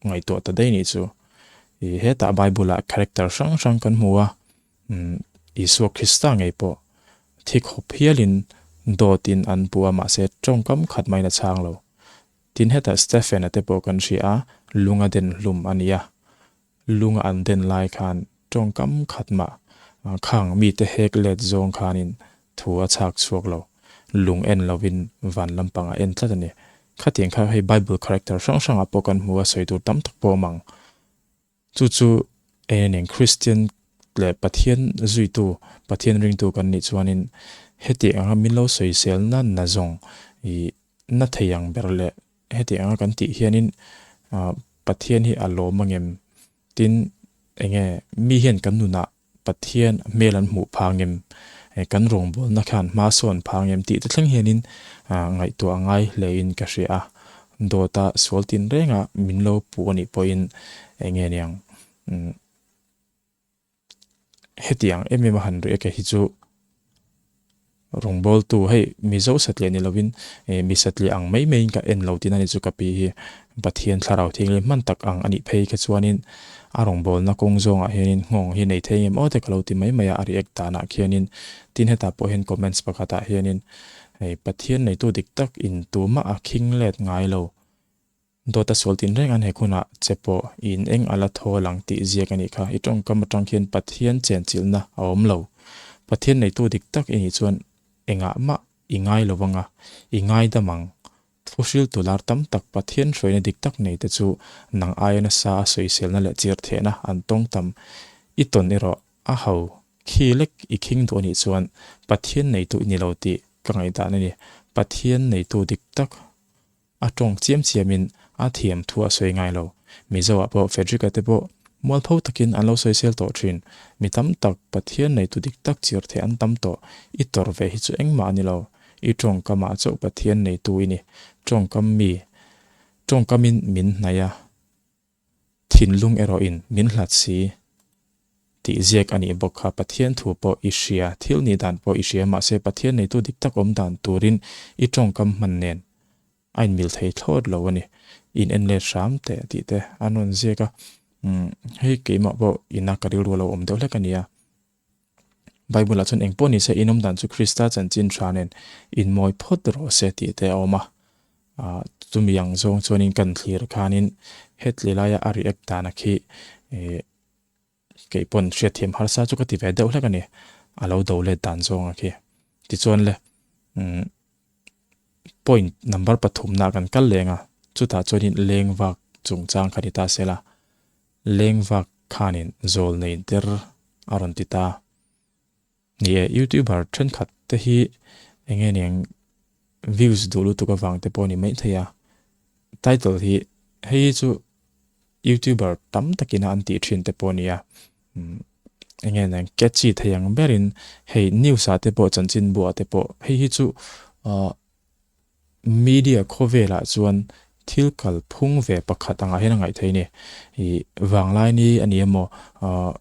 [SPEAKER 1] ngaihtuah ta daih nih chu. Ih hetah Bible ah character hrang hrang kan hmu a, umm Isua Krista ngei pawh thi khawp hialin dawt in an puh a mahse tawngkam khat maiin a chhang lo. Tin hetah Stephen a te pawh kan hria a, lung a den hlum a nia. Lunga an den lai khan tawngkam khat mah khang mite hek let zawng khanin thu a chhak chhuak lo. Lung en lovin van lampangah en tlat a ni. Khatiang kha hei Bible character hrang hrangah pawh kan hmu a, sawi tur tam tak pawh a awm ang. Chu chu eng eng Kristian leh Pathian zuitu, Pathian ringtu kan nih chuanin heti anga min lo sawiselna na zawng ih na thei ang ber leh Heti anga kan tih hianin Pathian hi a lawm angem? Tin, enge mi hian kan nunah Pathian hmel an hmuh phah angem? Kan rawngbawlna khan hma sawn phah angem tih te thleng hianin ngaihtuah a ngai hlein ka hria a. Dawta sual tinrenga min lo puh anih pawhin enge niang? Hetiang em em a han rih a kei hi chu rawngbawltu hei Mizo satliah ni lovin eh mi satliah ang mai maiin ka en lo tihna ni chu ka pi hi Pathian thlarau thianghlim hman tak ang a nih phei kha chuanin a rawngbawlna kawng zawngah hianin nghawng hi nei thei ngem aw te ka lo ti mai mai a a react danah khianin tin hetah pawh hian comments pakhatah hianin hei Pathian neitu dik tak in tumah a khing let ngai lo. Dawta sual tin reng an hek hunah che pawh i in eng a la thawl ang tih ziak a nih kha. I tawngkam atang khian Pathian chenchilhna a awm lo. Pathian neitu dik tak i nih chuan engah mah i ngai lo vang a, i ngaidam ang. Thuhriltu lar tam tak Pathian hruaina dik tak nei te chu nang aia nasa a sawiselna leh chirthehna an tawng tam. I tawn erawh a ho khi lek i khing duh a nih chuan Pathian neitu i ni lo tih ka ngaihdan a ni. Pathian neitu dik tak A tawng chiam chiamin a thiam thu a sawi ngai lo. Mizoah pawh Frederick-a te pawh mualpho takin an lo sawisel tawh thin. Mi tam tak Pathian neitu dik tak chir thei an tam tawh. I tawrh ve hi chu engmah a ni lo. I tawngkamah chauh Pathian neitu i ni. Tawngkam mi tawngkamin min hnaih a. Thinlung erawhin min hlat si tih ziak a nih bawk kha. Pathian thu pawh i hria, thil nih dan pawh i hria, mahse Pathian neitu dik tak awm dan turin i tawngkam hman nen a inmil thei thlawt lo a ni. In en let hram teh tih te an rawn ziak a, umm hei keimah pawh ina ka rilru a lo awm deuh hlek a nia. Bible-ah chuan eng pawh ni se inawm dan chu Krista chanchin tha nen inmawi phawt rawh se tih te a awm a. Ah chumi ang zawng chuanin kan thlir khanin hetli laia a react dana khi eh kei pawn hriatthiam harsa chu ka ti ve deuh hlek a ni. A lo do let dan zawnga khi. Tichuan le umm point number pathumna kan kal leng a, chutah chuanin leng vak chungchang kha ni ta sela. Lengvak khanin zawl nei der a rawn ti ta. Ni e, youtuber thenkhat te hi eng nge niang views duh lutuk avang te pawh a ni mai thei a. Title hi hei hi chu youtuber tam takin a an tih thin te pawh a ni a. Eng nge niang catchy thei ang berin hei news ah te pawh chanchinbu ah te pawh hei hi chu ah Media khawvelah chuan thil kal phung ve pakhat angah hian a ngaih theih a ni. Ih Vanglaini a ni emaw, ah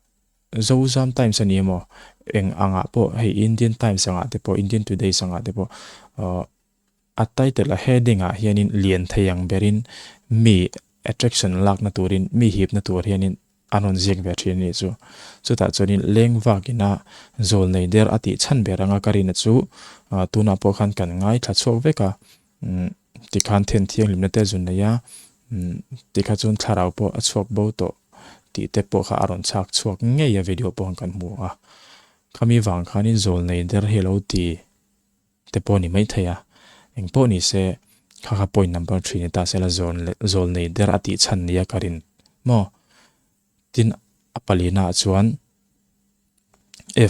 [SPEAKER 1] Zozam Times a ni emaw, eng angah pawh hei Indian Times angah te pawh, Indian Todays angah te pawh ah a title a heading ah hianin lian thei ang berin mi attraction lakna turin mi hipna tur hianin An rawn ziak ve thin a nih chu. Chutah chuanin leng vakina zawl nei der a tih chhan ber anga ka rina chu tunah pawh khan kan ngaithla chhuak vek a, tikhan then thianghlimna te zun nei a, Tikha chuan thlarau pawh a chhuak bo tawh tih te pawh kha a rawn chhak chhuak ngei a video pawh kan hmu a. Khami vang khanin zawlnei der hi a lo ti te pawh a ni maithei a. Engpawh ni se kha kha point number thin ni ta se la zawlnei der a tih chhan nia ka rin maw. Tin a palina ah chuan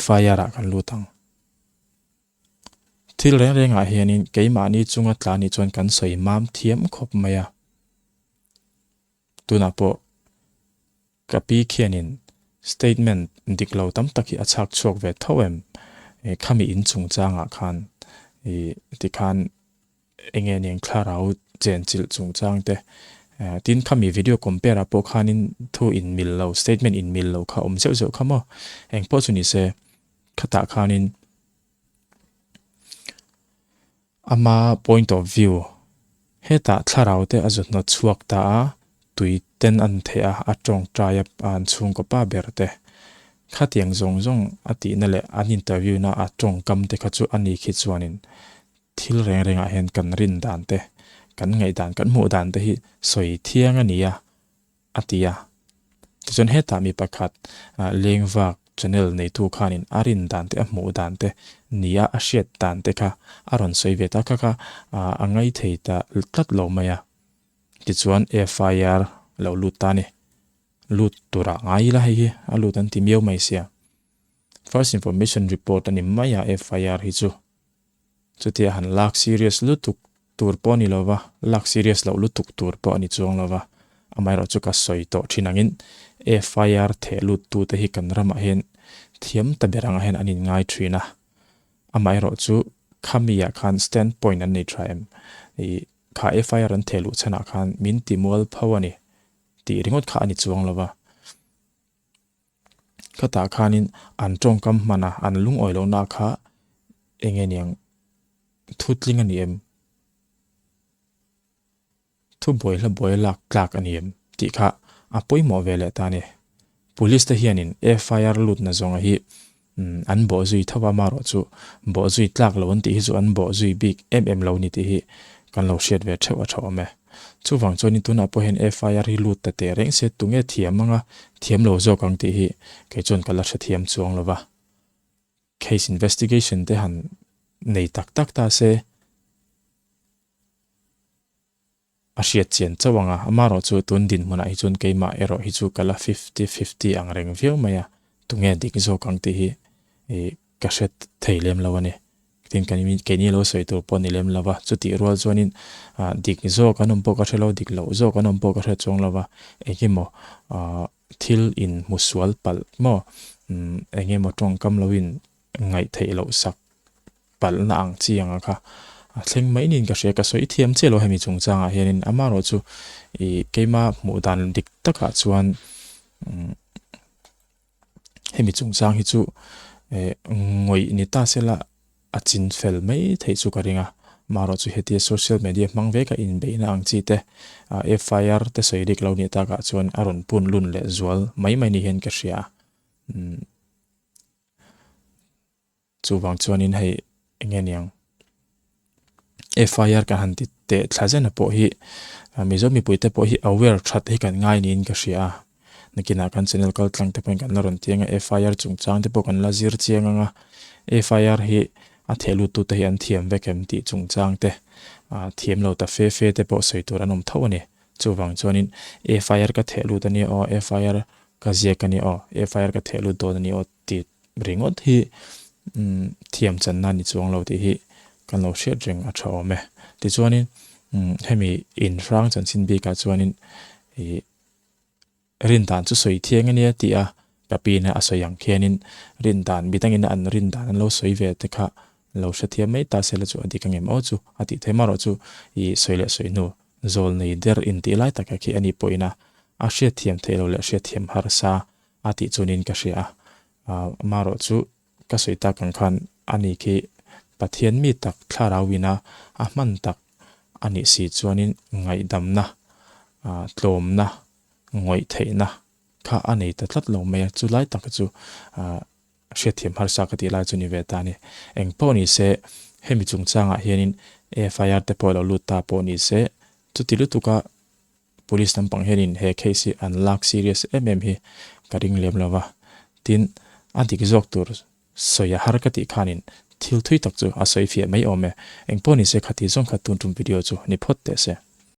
[SPEAKER 1] FIR ah kan lut ang. Thil reng rengah hianin keimahni chunga tla nih chuan kan sawi mam thiam khawp mai a. Tunah pawh ka pi khianin statement dik lo tam tak hi a chhak chhuak ve tho em? Khami in chungchangah khan ih tikhan enge aniang thlarau chenchilh chungchang te tin khami video compare ah pawh khanin thu inmil lo statement inmil lo kha awm zeuh zeuh kha maw engpawh chu ni se khatah khanin Ama point of view, Hetah thlarau te a zu hnawt chhuak ta a, tui ten an theih a, a tawngtai a an chhungkaw pa ber te. Khatiang zawng zawng a tihna leh an interview na a tawngkam te kha chu a ni khi chuanin thil reng rengah hian kan rin dan te, kan ngaihdan, kan hmuh dan te hi sawi thiang a ni a, a ti a. Tichuan hetah mi pakhat lengvak channel neitu khanin a rin dan te a hmuh dan te nia a hriat dan te kha a rawn sawi ve ta kha kha a ngai thei ta tlat lo mai a. Tichuan FIR lo lut ta a ni. Lut turah ngai ila hei hi a lut an ti miau mai sia. First Information Report a ni mai a FIR hi chu. Chutia han lak serious lutuk tur pawh a ni lova, lak serious loh lutuk tur pawh a ni chuang lova. Amaherawhchu ka sawi tawh thin angin FIR theh lut tute hi kan ramah hian thiam ta ber angah hian an inngai thin a. Amaherawhchu khamiah khan stand point an nei tha em? Ih kha FIR an theh luh chhanah khan min ti mual pho a ni tih ringawt kha a ni chuang lova. Khatah khanin an tawngkam hman a, an lungawi lohna kha eng nge niang thutling a ni em? Thu buai hla buai lak tlak a ni em? tih kha a pawimawh ve leh ta a ni. Police te hianin FIR lutna zawnga hi An bawh zui tho a, amaherawhchu bawh zui tlak lo an tih hi chu an bawh zui bik em em lo ni tih hi kan lo hriat ve theuh a tha awm e. Chuvang chuanin tunah pawh hian FIR hi lut ta teh reng se tunge thiam anga thiam lo zawk ang tih hi kei chuan ka la hrethiam chuang lo va. Case investigation te han nei tak tak ta se. A hriat chian chauh ang a, amaherawhchu tun dinhmunah hi chuan keimah erawh hi chu ka la fifty fifty ang reng viau mai a, tunge dik zawk ang tih hi ih ka hre thei lem lo a ni. Tin kan keini lo sawi tur pawh a ni lem lo va, chutih rual chuanin ah dik zawk an awm pawh ka hre lo, dik loh zawk an awm pawh ka hre chuang lo va, engemaw ah thil inhmu sual palh maw umm engemaw tawngkam loin ngaihtheih loh sak palhna ang chi anga kha a thleng mai niin ka hria ka sawi thiam chiah lo hemi chungchangah hianin amaherawhchu ih keima hmuh dan dik takah chuan umm hemi chungchang hi chu eh ngawih ni ta sela a chin fel mai theih chu ka ring a amaherawhchu hetia social media hmang veka inbeihna ang chi te ah FIR te sawi rik lo nih takah chuan a rawn pun lun leh zual mai mai ni hian ka hria a umm. Chuvang chuanin hei eng nge niang FIR kan han ti teh thla zena pawh hi Mizo mipuite pawh hi aware that hi kan ngai niin ka hria a. Nakinah kan channel kal tlang te pawhin kan la rawn ti anga FIR chungchang te pawh kan la zir chiang anga FIR hi a theh lut tute hi an thiam vek em tih chungchang te thiam lo ta fe fe te pawh sawi tur an awm tho a ni. Chuvang chuanin FIR ka theh lut a nia aw, FIR ka ziak a nia aw, FIR ka theh lut dawn a nia aw tih ringawt hi thiam channa a ni chuang lo tih hi kan lo hriat reng a tha awm e. Tichuanin hemi inhrang chanchin bikah chuanin ih rin dan chu sawi thiang a nia tih a ka pin a a sawi ang khianin rin dan midangin an rin dan an lo sawi ve te kha lo hrethiam mai ta sela chu a dik ang em aw chu a tih theih marawh chu ih sawi leh sawi hnu zawl nei der intih lai taka khi a nih pawhin a a hriatthiam theih loh leh hriatthiam harsa a tih chuanin ka hria a, amaherawh chu ka sawi tak ang khan ani khi Pathian mi tak thlarauina a hman tak a nih si chuanin ngaihdamna, tlawmna, ngawih theihna kha a nei ta tlat lo mai a, chu lai tak chu hriatthiam harsa ka tih lai chu ni ve ta a ni. Eng pawh ni se hemi chungchangah hianin FIR te pawh lo lut ta pawh ni se chuti lutuka. Police lampang hianin he case hi an lak serious em em hi ka ring lem lo va. Tin, a dik zawk tur sawi a har ka tih khanin thil thui tak chu a sawi fiah mai awm e. Engpawh nise khati zawng kha tun tum video chu ni phawt teh se.